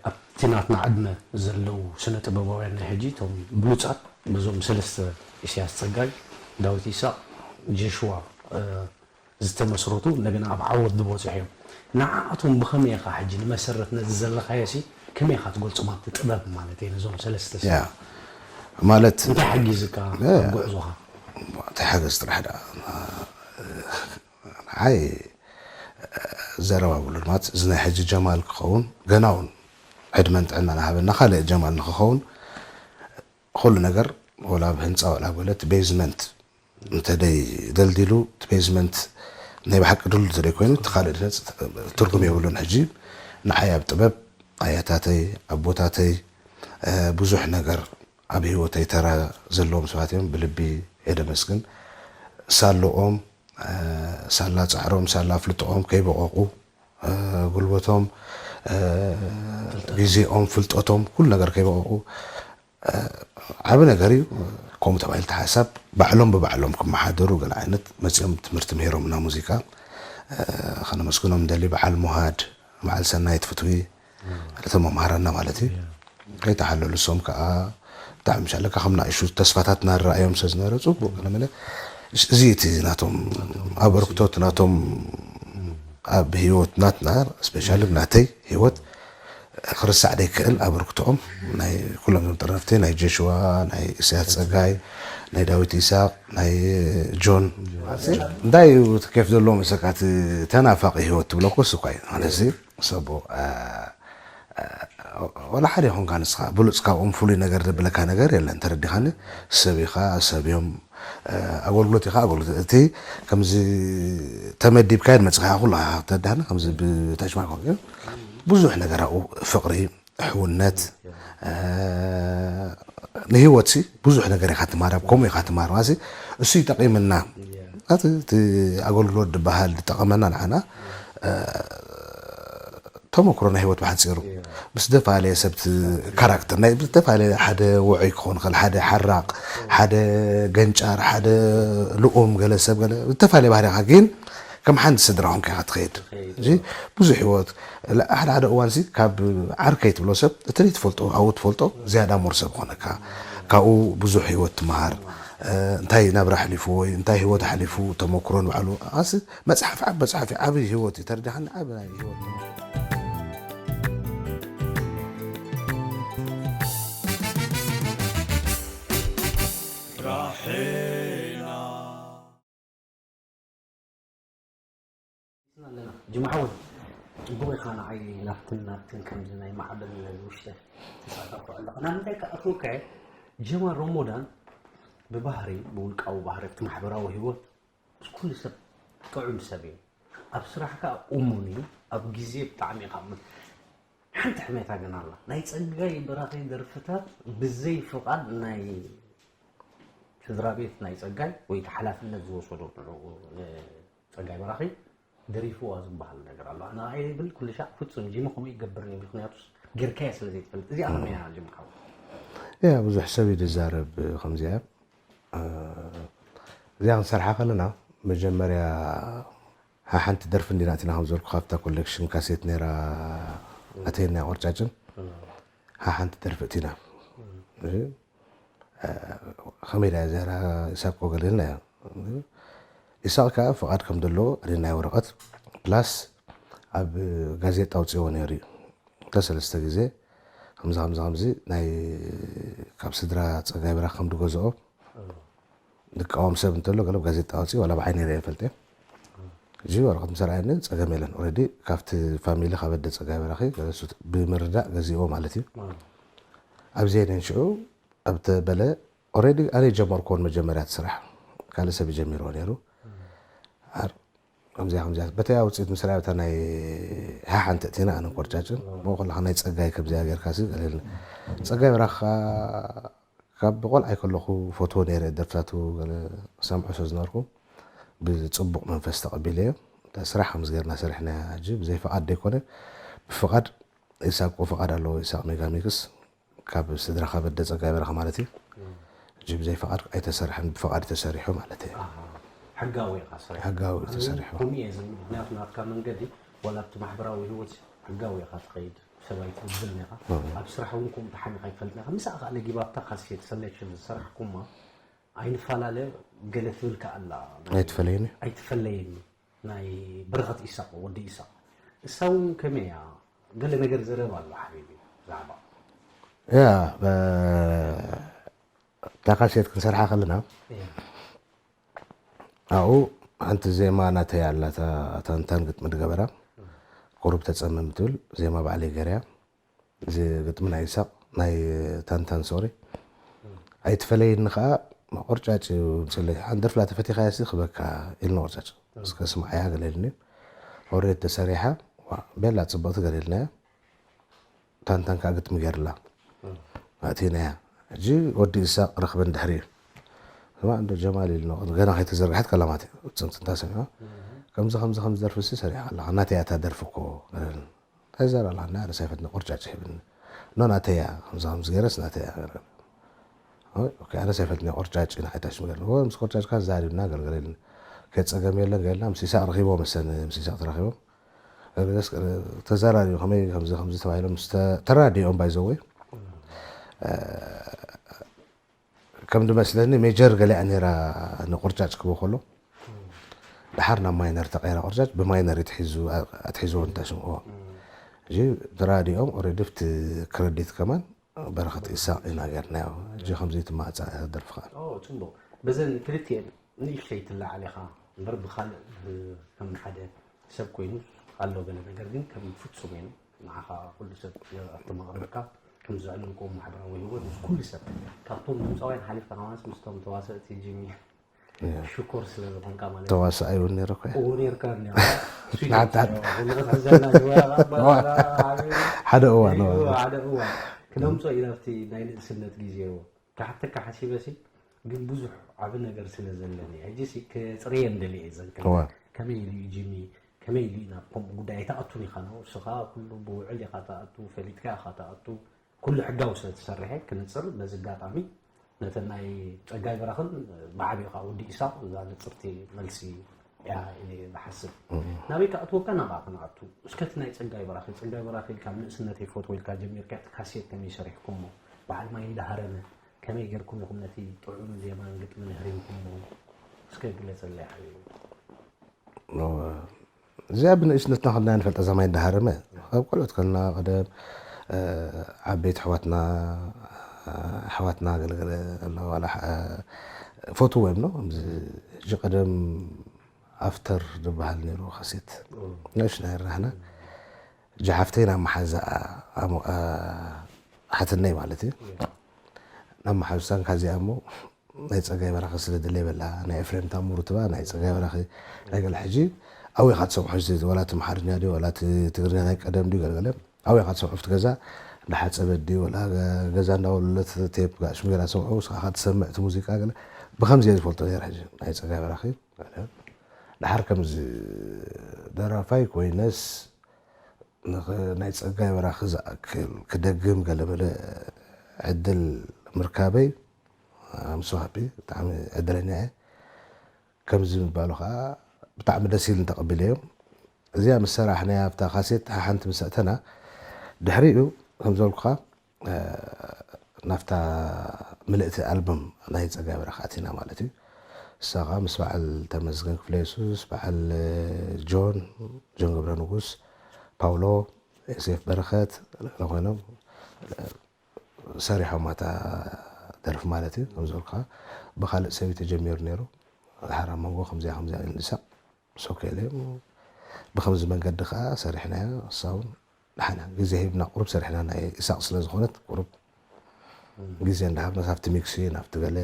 ኣብቲ ናትና ዕድመ ዘለዉ ስነ ጥበባውያን ናይ ሕጂ እቶም ብሉጻት፣ በዞም ሰለስተ፣ ኢሳያስ ጸጋይ፣ ዳዊት ኢሳቕ፣ ጀሽዋ ዝተመስረቱ፣ እንደገና ኣብ ዓወት ዝበፅሑ እዮም። ንዓኣቶም ብኸመይ ኢኻ ሕጂ ንመሰረት ነዚ ዘለኻዮ ሲ ከመይ ኢኻ ትገልጾም ኣብቲ ጥበብ ማለት እየ ነዞም ሰለስተ ሲ? ማለት እንታይ ሓጊዝካ ኣብ ጉዕዞኻ? እንታይ ሓገዝ ጥራሕ ደኣ ንዓይ ዘረባ ብሉ ማለት እዚ ናይ ሕጂ ጀማል ክኸውን ገና እውን ዕድመን ጥዕና ናሃበና ካልእ ጀማል ንክኸውን ኩሉ ነገር ወላ ኣብ ህንፃ ወላ ኣብ ገለ እቲ ቤዝመንት እንተደይ ደልዲሉ እቲ ቤዝመንት ናይ ብሓቂ ድሉ እንተደይ ኮይኑ እቲ ካልእ ድረፅ ትርጉም የብሉን። ሕጂ ንዓይ ኣብ ጥበብ ኣያታተይ ኣቦታተይ ብዙሕ ነገር ኣብ ህይወተይ ተራ ዘለዎም ሰባት እዮም። ብልቢ የደመስግን። ሳልኦም ሳላ ፃዕሮም ሳላ ፍልጥኦም ከይበቐቑ ጉልበቶም ግዜኦም ፍልጠቶም ኩሉ ነገር ከይበቐቑ ዓብ ነገር እዩ። ከምኡ ተባሂሉ እቲ ሓሳብ ባዕሎም ብባዕሎም ክመሓደሩ ገለ ዓይነት መፂኦም ትምህርቲ ምሂሮምና ሙዚቃ ከነመስግኖም ንደሊ። በዓል ሙሃድ በዓል ሰናይት ፍትዊ እቶም መምሃራና ማለት እዩ። ከይተሓለሉ እሶም ከዓ ብጣዕሚ ምሻለካ ከም ናእሹ ተስፋታት እናረኣዮም ስለ ዝነበረ ፅቡቅ ገለ መለ እዚ እቲ ናቶም ኣበርክቶት ናቶም ኣብ ህይወት ናትና ስፔሻሊ ናተይ ህይወት ክርሳዕ ደይክእል ኣበርክቶኦም ናይ ኩሎም ዞም ጥረፍቲ ናይ ጀሽዋ ናይ ኢሳያስ ፀጋይ ናይ ዳዊት ኢሳቅ ናይ ጆን እንታይ እዩ እቲ ኬፍ ዘለዎ መሰካ እቲ ተናፋቂ ህይወት ትብሎ ኮስ እኳ እዩ ማለት እዚ ሰቦ ወላ ሓደ ይኹንካ ንስኻ ብሉፅ ካብኦም ፍሉይ ነገር ዘብለካ ነገር የለን ተረዲኻኒ ሰብ ኢኻ ሰብ እዮም ኣገልግሎት ኢኻ ኣገልግሎት እቲ ከምዚ ተመዲብካ መፅኻ ኩሉ ተዳህና ከምዚ ብታሽማ ብዙሕ ነገር ኣብኡ ፍቅሪ ሕውነት ንህይወት ሲ ብዙሕ ነገር ኢኻ ትማር ኣብ ከምኡ ኢኻ ትማር ማሲ እሱ ይጠቂምና እቲ ኣገልግሎት ዝበሃል ዝጠቀመና ንዓና ተመክሮ ናይ ህይወት ብሓፂሩ ምስ ዝተፈላለየ ሰብቲ ካራክተር ናይ ዝተፈላለየ ሓደ ውዑይ ክኸውን ይኽእል ሓደ ሓራቕ ሓደ ገንጫር ሓደ ልኡም ገለ ሰብ ገለ ዝተፈላለየ ባህሪኻ ግን ከም ሓንቲ ስድራ ኾንካ ኢኻ ትኸይድ እዚ ብዙሕ ህይወት ሓደ ሓደ እዋን ሲ ካብ ዓርከይ ትብሎ ሰብ እቲ ትፈልጦ ኣብኡ ትፈልጦ ዝያዳ ሞር ሰብ ኾነካ ካብኡ ብዙሕ ህይወት ትመሃር እንታይ ናብራ ኣሕሊፉ ወይ እንታይ ህይወት ኣሕሊፉ ተመክሮ ንባዕሉ ኣስ መፅሓፍ ዓብ መፅሓፍ ዓብዪ ህይወት እዩ ተረዲኻኒ ዓብ ናይ ህይወት ተመክሮ ኣለና ጅማ ሓወይ ጽቡቕ ኢኻ ንዓይ ናብትን ናብትን ከምዚ ናይ ማዕበል ውሽጢ ተሳተፎ ኣለኹ ናምንታይ ከኣትወካ ጀማ ሮሞዳን ብባህሪ ብውልቃዊ ባህሪ እቲ ማሕበራዊ ህይወት ምስ ኩሉ ሰብ ጥዑም ሰብ እዩ ኣብ ስራሕ ከዓ እሙን እዩ ኣብ ግዜ ብጣዕሚ ካብ ሓንቲ ሕሜታ ግን ኣላ ናይ ፀጋይ በራኺ ደርፍታት ብዘይ ፍቓድ ናይ ስድራ ቤት ናይ ፀጋይ ወይ ሓላፍነት ዝወሰዶ ንኡ ፀጋይ በራኺ ደሪፍዋ ዝበሃል ነገር ኣሎ ኣነ ይብል ኩሉ ሻዕ ፍፁም ጂሚ ከምኡ ይገብርኒ ይብል ምክንያቱስ ጌርካየ ስለ ዘይትፈልጥ እዚኣ ከመይ እያ ጂሚ ሓው ያ ብዙሕ ሰብ እዩ ዝዛረብ ከምዚኣ እዚኣ ክንሰርሓ ከለና መጀመርያ ሓንቲ ደርፊ እንዲና እቲና ከም ዝበልኩ ካብታ ኮሌክሽን ካሴት ነራ ኣተየና ቆርጫጭን ሓንቲ ደርፊ እቲና ከመይ ዳ ዘራ ኢሳቅ ገለልና እያ ኢሳቅ ከዓ ፍቃድ ከም ዘለዎ ኣደናይ ወረቀት ፕላስ ኣብ ጋዜጣ ኣውፅዎ ነይሩ እዩ ክልተ ሰለስተ ግዜ ከምዚ ከምዚ ከምዚ ናይ ካብ ስድራ ፀጋይ ብራክ ከም ዝገዝኦ ዝቃወም ሰብ እንተሎ ገለ ጋዜጣ ኣውፅኡ ዋላ ብዓይነ ርአ ይፈልጥ እየ እዚ ወረቀት ምስ ረኣየኒ ፀገም የለን ኦረዲ ካብቲ ፋሚሊ ካብ ኣደ ፀጋይ በራኺ ገለሱ ብምርዳእ ገዚእዎ ማለት እዩ ኣብዚኤ ነን ሽዑ ኣብ ተበለ ኦረዲ ኣነ ጀመርክዎን መጀመርያ እቲ ስራሕ ካልእ ሰብ ጀሚርዎ ነይሩ ከምዚያ ከምዚያ በተያ ውፅኢት ምስ ረኣያ ናይ ሓሓንቲ እቲና ኣነ ቆርጫጭን ብኡ ከለካ ናይ ፀጋይ ከምዚያ ጌርካ ሲ ገለኒ ፀጋይ በራኻ ካብ ቆልዓይ ከለኹ ፈትዎ ነይረ ደርፍታቱ ገለ ሰምዖ ስለ ዝነበርኩ ብፅቡቕ መንፈስ ተቐቢለዮ ስራሕ ከምዚ ጌርና ሰሪሕና ሕጂ ብዘይ ፍቓድ ደይኮነ ብፍቓድ ኢሳቆ ፍቓድ ኣለዎ ኢሳቅ ሜጋሚክስ ካብ ስድራ ካብ ኣደ ጸጋይ በረኻ ማለት እዩ ሕጂ ብዘይ ፍቓድ ኣይተሰርሐን ብፍቓድ ተሰሪሑ ማለት እዩ ሕጋዊ ኢኻ ስራሕ ሕጋዊ ተሰሪሑ ከምኡ እየ ዝብል ምክንያቱ ናትካ መንገዲ ወላ ኣብቲ ማሕበራዊ ህይወት ሕጋዊ ኢኻ ትኸይድ ሰብኣይ ትብል ዘለኻ ኣብ ስራሕ እውን ከምኡ ተሓኒኻ ኣይትፈልጥን ኢኻ። ምሳኣ ከዓ ለጊባብታ ካሴት ሰሌክሽን ዝሰራሕኩማ ኣይንፈላለ ገለ ትብል ከዓ ኣላ። ኣይትፈለየኒ። ኣይትፈለየኒ ናይ በረኸት ኢሳቕ ወዲ ኢሳቕ እሳ እውን ከመይ እያ? ገለ ነገር ዘረባ ኣሎ ሓቢቢ ብዛዕባ ያ እታ ካሴት ክንሰርሓ ከለና ኣብኡ ሓንቲ ዜማ ናተይ ኣላ። እታ ታንታን ግጥሚ ዝገበራ ቁሩብ ተፀምም ትብል ዜማ ባዕለይ ገርያ። እዚ ግጥሚ ናይ ይሳቕ ናይ ታንታን ሶሪ ኣይትፈለየኒ ከዓ ቆርጫጭ እዩ ምስለይ ሓንቲ ደርፍላ ተፈቲኻያ ሲ ክበካ ኢልኒ ቆርጫጭ እስከ ስማዓያ ገለ ኢልኒ። ኦሬድ ተሰሪሓ ቤላ ፅብቕቲ ገለ ኢልናያ። ታንታን ከዓ ግጥሚ ገይርላ ኣእቲናያ። ሕጂ ወዲ ይሳቕ ረኽበን ድሕሪ እዩ ስማ እንዶ ጀማል ኢልኖ ገና ከይተዘርግሐት ከላማት እዩ ፅምፅንታ ሰሚዖ። ከምዚ ከምዚ ከምዚ ደርፊ ሲ ሰሪሓ ኣለኻ ናተይ እያ እታ ደርፊ እኮ እንታይ ዘረባ ኣለካ እንዳ ኣነስ ኣይፈትኒ ቆርጫጭ ሂብኒ ኖ ናተይ እያ ከምዚ ከምዚ ገይረስ ናተይ እያ ገለ ኣነስ ኣይፈትኒ ቆርጫጭ ኢና ሓይታሽ ገለ ምስ ቆርጫጭ ካን ዛሪብና ገልገለ ኢልና ከፀገም የለን ገልና ምስ ይሳቅ ረኪቦ መሰኒ ምስ ይሳቅ ተራኪቦም ገለገለስ ተዘራሪቡ ከመይ ከምዚ ከምዚ ተባሂሎም ምስ ተራዲኦም ባይዘወይ ከም ዝመስለኒ ሜጀር ገሊኣ ነይራ ንቁርጫጭ ክቦ ከሎ ድሓር ናብ ማይነር ተቀይራ ቁርጫጭ ብማይነር ኣትሒዝዎ እንተስምዕዎ እዚ ተራዲኦም ኦረዲ ብቲ ክረዲት ከማን በረኸት ኢሳቅ ኢና ገርናዮ እዚ ከምዚ ትማፃ ደርፍኻ ፅቡቅ በዘን ክልቲኤን ንእሽተይ ትለዓል ኢኻ እምበር ብካልእ ከም ሓደ ሰብ ኮይኑ ኣሎ ገለ ነገር ግን ከም ፍፁም እዩ ንዓኻ ኩሉ ሰብ ኣብቲ መቕረብካ ከም ዘዕለልክዎ ማሕበራዊ ህይወት ምስ ኩሉ ሰብ ካብቶም ድምፃውያን ሓሊፍካ ከማንስ ምስቶም ተዋሰእቲ ጂሚ ሽኮር ስለ ዝኾንካ ማለት እዩ። ተዋሳኣይ እውን ነይረ እኮ እየ። እዎ ነርካ እኒኣ ስዊት ናታት። እዮ፣ ሁሉ ክትሕዘና ጅዋ ሓደ እዋን እዎ። ሓደ እዋን ክነምፆ ኢና ኣብቲ ናይ ንእስነት ግዜ እዎ ክሓተካ ሓሲበ ሲ ግን ብዙሕ ዓቢ ነገር ስለ ዘለኒ ሕጂ ሲ ክፅርየን ደልየ እየ ዘንከ እዋ። ከመይ ኢሉ እዩ ጂሚ ከመይ ኢሉ ኢና ከምኡ ጉዳይ ኣይትኣቱን ኢኻ ነው እስኻ ኩሉ ብውዕል ኢኻ ትኣቱ ፈሊጥካ ኢኻ ትኣቱ ኩሉ ሕጋዊ ስለ ትሰርሐ ክንፅር በዚ ኣጋጣሚ ነተን ናይ ፀጋይ በራኽን ብዓብኡ ከዓ ወዲ ኢሳቅ እዛ ንፅርቲ መልሲ እያ ኢለ እየ ዝሓስብ ናበይ ክኣትወካ ናብኣ ክንኣቱ እስከ እቲ ናይ ፀጋይ በራኺ ፀጋይ በራኺ ካብ ንእስነተይ ፈትወ ኢልካ ጀሚርካ እቲ ካሴት ከመይ ሰሪሕኩሞ በዓል ማይ እንዳሃረመ ከመይ ጌርኩም ኢኹም ነቲ ጥዑም ዜማን ግጥምን ኣህሪምኩሞ እስከ ግለፀለይ ሓቢቢ እዚኣ ብንእሽነትና ከለና ንፈልጣ እዛ ማይ እንዳሃረመ ካብ ቆልዑት ከለና ቀደም ዓበይቲ ኣሕዋትና ኣሕዋትና ገለገለ ኣለዋ ዋላ ፈትዎ እዮም ከምዚ ሕጂ ቀደም ኣፍተር ዝበሃል ነይሩ ካሴት ንእሽና ይራህና ሕጂ ሓፍተይ ናብ መሓዛ ሓትነይ ማለት እዩ ናብ መሓዙሳን ካዚኣ እሞ ናይ ፀጋይ በራኺ ስለ ድለይ በላ ናይ ኤፍሬም ታምሩ ትባ ናይ ፀጋይ በራኺ ናይ ገለ ሕጂ ኣበይ ኢኻ ትሰምዖ ሕጂ ወላ እቲ ኣምሓርኛ ድዩ ወላ እቲ ትግርኛ ናይ ቀደም ድዩ ገለገለ ኣበይ ኢኻ ትሰምዖ ኣብቲ ገዛ እንዳሓፀበት ድዩ ወላ ገዛ እንዳወለለት ቴፕ ጋሽ ሚራ ትሰምዖ ንስኻ ትሰምዕ እቲ ሙዚቃ ገለ ብከምዚ እየ ዝፈልጦ ነይረ ሕጂ ናይ ፀጋይ በራኺ ገለ ድሓር ከምዚ ደራፋይ ኮይነስ ናይ ፀጋይ በራኺ ዝኣክል ክደግም ገለመለ ዕድል ምርካበይ I'm so happy ብጣዕሚ ዕድለኛ እየ ከምዚ ምባሉ ከዓ ብጣዕሚ ደስ ኢልኒ ተቐቢለዮም እዚኣ ምስ ሰራሕናያ ኣብታ ካሴት ሓንቲ ምስ ኣእተና ድሕሪኡ ከም ዝበልኩኻ ናብታ ምልእቲ ኣልበም ናይ ፀጋይ በራኺ ኣቲና ማለት እዩ እሳ ከዓ ምስ በዓል ተመስገን ክፍለየሱስ በዓል ጆን ጆን ገብረ ንጉስ ፓውሎ ዮሴፍ በረኸት ገለገለ ኮይኖም ሰሪሖም ኣታ ደርፊ ማለት እዩ ከም ዝበልካ ብካልእ ሰብ ተጀሚሩ ነይሩ ድሓር ኣብ መንጎ ከምዚኣ ከምዚኣ ኢሉ ንሳቕ ሶኬለ ብከምዚ መንገዲ ከዓ ሰሪሕናዮ እሳ እውን ንሓና ግዜ ሂብና ቁሩብ ሰሪሕና ናይ ኢሳቅ ስለ ዝኾነት ቁሩብ ግዜ እንዳሃብና ኣብቲ ሚክሲ ናብቲ ገለ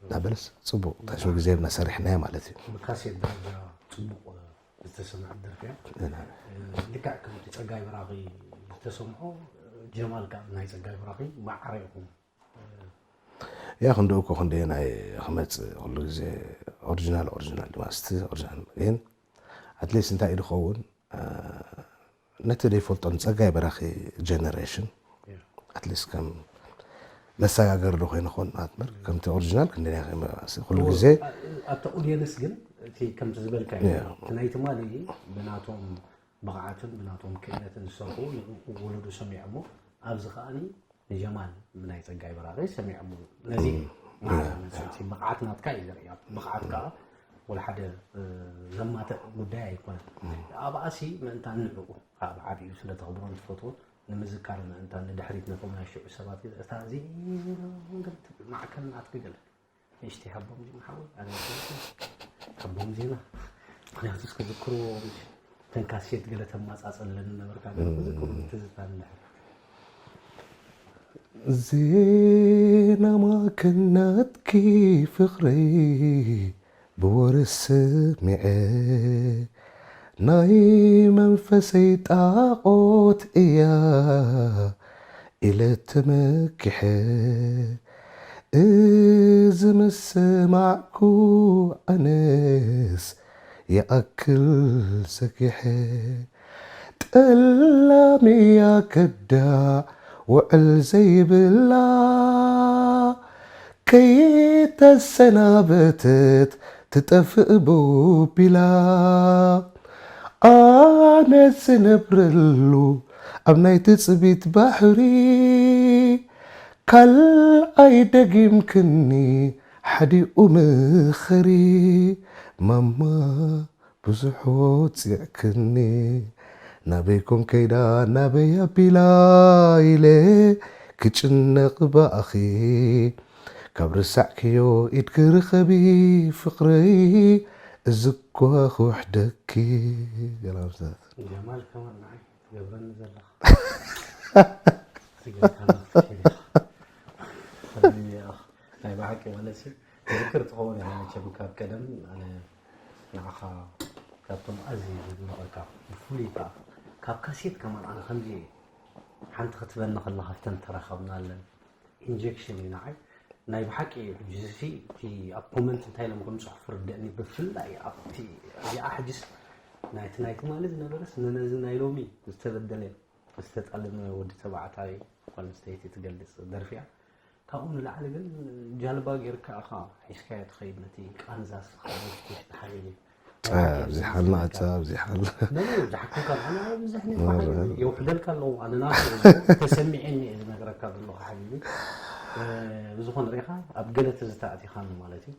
እናበለስ ፅቡቅ ታሽሙ ግዜ ሂብና ሰሪሕናዮ ማለት እዩ ብካሴት ደረጃ ፅቡቅ ዝተሰምዐት ደርፊ እያ። ልክዕ ከምቲ ፀጋይ በራኺ ዝተሰምዖ ጀማል ከዓ ናይ ፀጋይ በራኺ ማዕረ ኢኹም። ያ ክንድኡ እኮ ክንደየናይ ክመፅእ ኩሉ ግዜ ኦሪጂናል ኦሪጂናል ድማ ስቲ ኦሪጂናል ግን ኣትሊስት እንታይ እዩ ዝኸውን ነቲ ዘይፈልጦ ንፀጋይ በራኺ ጀነሬሽን ኣትሊስት ከም መሰጋገሪ ዶ ኮይኑ ክኾን ኣትመር ከምቲ ኦሪጂናል ክንደና ኩሉ ግዜ ኣብቲ ኦዲየንስ ግን እቲ ከምቲ ዝበልካ እቲ ናይ ትማሊ ብናቶም ብቕዓትን ብናቶም ክእለትን ዝሰርሑ ንኡ ወለዶ ሰሚዖሞ፣ ኣብዚ ከኣኒ ንጀማል ብናይ ጸጋይ በራኺ ሰሚዖሞ። ነዚ እዩ። ማዕረ መጽውቲ ብቕዓት ናትካ እዩ ዘርእያ። ብቕዓት ከኣ ወላ ሓደ፣ እ፣ ዘማትእ ጉዳይ ኣይኮነን። ኣብኣሲ ምእንታን ንዕኡ ኣብ ዓቢኡ ስለ ተኽብሮን ትፈትዎን ንምዝካር ምእንታን ንድሕሪት ነቶም ናይ ሽዑ ሰባት እታ ዜና ግን ትብል ማዕከል ናትኪ ገለ ንእሽተይ ሃቦም ዜና ሓወይ፣ ኣነ ኣይፈልጥን። ሃቦም ዜና። ምኽንያቱ እስከ ዝክርዎ፣ እተን ካሴት ገለ ተማጻጸለኒ ነበርካ፣ ገለ ክዝክሩ ትዝታ እንድሕር። ዜና ማዕከል ናትኪ ፍቕረይ ብወረ ሰሚዐ፣ ናይ መንፈሰይ ጣቖት እያ ኢለ ተመኪሐ፣ እዚ ምስ ሰማዕኩ ኣነስ ይኣክል ሰኪሐ። ጠላም እያ ከዳዕ ውዕል ዘይብላ፣ ከይተሰናበተት ትጠፍእ ቦቢላ። ኣነ ዝነብረሉ ኣብ ናይ ትጽቢት ባሕሪ፣ ካልኣይ ደጊምክኒ ሓዲኡ ምኸሪ። ማማ ብዙሕ ወጺዕክኒ፣ ናበይ ኮን ከይዳ ናበይ ኣቢላ ኢለ ክጭነቕ ብኣኺ። ካብ ረሳዕክዮ ኢድኪ ርኸቢ ፍቕረይ፣ እዚ እኳ ክውሕደኪ። ገለ ምስላት። ጀማል ከማን ንዓይ ትገብረኒ ዘለኻ። ትገብረካ ኣለኻ። ናይ ብሓቂ ማለት እዩ። ትዝክር ትኸውን ኢኻ መቸም ካብ ቀደም ኣነ ንዓኻ ካብቶም ኣዝየ ዘድንቐካ ብፍሉይ ከኣ ካብ ካሴት ከማን ኣነ ከምዚ ሓንቲ ክትበኒ ከላ ካብተን ተራኸብናለን ኢንጀክሽን እዩ ንዓይ። ናይ ብሓቂ እዩ። ሕጂ እዚ እቲ ኣብ ኮመንት እንታይ ኢሎም ከም ዝጽሕፉ ርደእኒ፣ ብፍላይ ኣብቲ እዚኣ ሕጅስ ናይቲ ናይ ትማሊ ዝነበረስ ንነዚ ናይ ሎሚ ዝተበደለ ዝተጠለመ ወዲ ተባዕታይ ጓል ኣንስተይቲ ትገልጽ ደርፊ እያ። ካብኡ ንላዕሊ ግን ጃልባ ጌርካ ኢኻ ሒዝካዮ ትኸይድ ነቲ ቃንዛ ስኻ ውሽጢ ውሽጢ ሓቢቢ። ኣብዚሓልና ኣታ ኣብዚሓልና። ነን ዝሓኩካ ኣነ ብዙሕ ነፋ ሓቢቢ የውሕደልካ ኣለዉ ኣነ ናቱ ተሰሚዐኒ እየ ዝነግረካ ዘለኹ ሓቢቢ። ብዝኾነ ሪኢኻ ኣብ ገለ ትዝታ ኣቲኻኒ ማለት እዩ።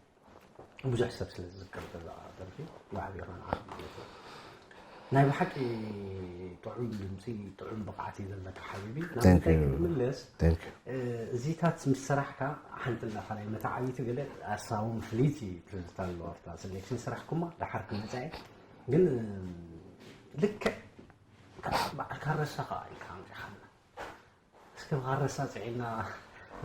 ብዙሕ ሰብ ስለ ዝዝከር በዛ ደርፊ ብዓቢኻ ንዓኻ ማለት እዩ። ናይ ብሓቂ ጥዑም ድምፂ ጥዑም ብቕዓት እዩ ዘለካ ሓቢቢ። ናብ እንታይ ክንምለስ፣ እዚታት ምስ ሰራሕካ ሓንቲ ኣለካ ናይ መታዓቢቲ ገለ ኣሳውን ፍልይቲ ትዝታ ኣለዋ ኣብታ ሰሌክሽን ሰራሕኩማ ደሓር ክመፃ እየ ግን ልክዕ በዓል ካረሳ ከዓ ኢልካ ኣምፂኻና። እስከ ብካረሳ ፅዒና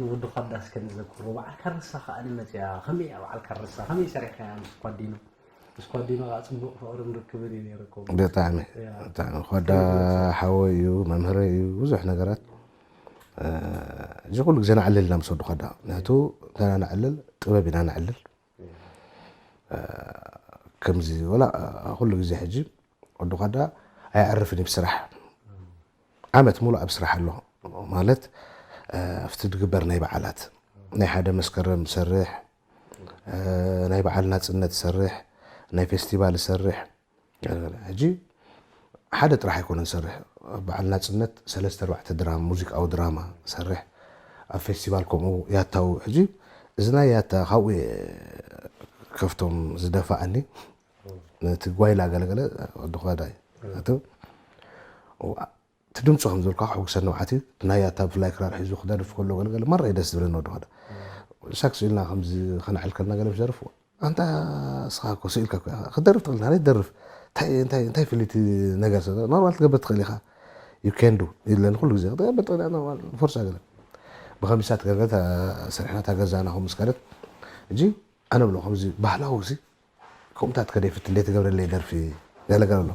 ንወዲ ኳዳ እስከ ንዘክሮ። በዓል ካረሳ ከዓ ንመፅያ። ከመይ እያ በዓል ካረሳ? ከመይ ሰሪሕካያ ምስ ኳዲኖ? ምስ ኳዲኖ ከዓ ፅቡቕ ፍቕርን ርክብን እዩ ነይረኩም። ብጣዕሚ፣ ብጣዕሚ። ኳዳ ሓወይ እዩ፣ መምህረይ እዩ፣ ብዙሕ ነገራት። እዚ ኩሉ ግዜ ንዓልል ኢና ምስ ወዲ ኳዳ። ምክንያቱ እንተና ንዓልል፣ ጥበብ ኢና ንዓልል። ከምዚ ወላ ኩሉ ግዜ ሕጂ ወዲ ኳዳ ኣየዕርፍን እዩ ብስራሕ። ዓመት ሙሉእ ኣብ ስራሕ ኣሎ ማለት፣ ኣብቲ ዝግበር ናይ በዓላት፣ ናይ ሓደ መስከረም ዝሰርሕ፣ ናይ በዓል ናጽነት ዝሰርሕ፣ ናይ ፌስቲቫል ዝሰርሕ። ሕጂ ሓደ ጥራሕ ኣይኮነን ዝሰርሕ። ኣብ በዓል ናጽነት ሰለስተ ኣርባዕተ ድራማ፣ ሙዚቃዊ ድራማ ዝሰርሕ፣ ኣብ ፌስቲቫል ከምኡ ያታው። ሕጂ እዚ ናይ ያታ ካብኡ እየ ከፍቶም ዝደፋኣኒ። ነቲ ጓይላ ገለገለ ወዲ ኳዳ እዩ። ኣቱ እቲ ድምፁ ከም ዝበልካ ከሕጉሰኒ መዓት እዩ። ናይ ያታ ብፍላይ ክራር ሒዙ ክደርፍ ከሎ ገለገለ መራ እዩ ደስ ዝብለኒ ወዲ ኳዳ። ሳክስ ኢልና ከምዚ ከነዕል ከለና ገለ ምስ ደርፍ፣ ኣንታ እስኻ እኮ ስኢልካ እኮ ኢኻ። ክትደርፍ ትኽእል፣ ናበይ ትደርፍ? እንታይ፣ እንታይ፣ እንታይ ፍልይቲ ነገር ስለ ኖርማል ክትገብር ትኽእል ኢኻ። You can do ይብለኒ ኩሉ ግዜ። ክትገብር ትኽእል ኢኻ፣ ኖርማል፣ ፎርሳ ገለ። ብኸሚሳት ገለ ሰሪሕና እታ ገዛና ከምኡ ምስ ከደት፣ ሕጂ ኣነ ብሎ ከምዚ ባህላዊ ሲ ከምኡታት ከደይ ፍትን ደይ ትገብረለይ ደርፊ ገለ ገለ ኣሎ።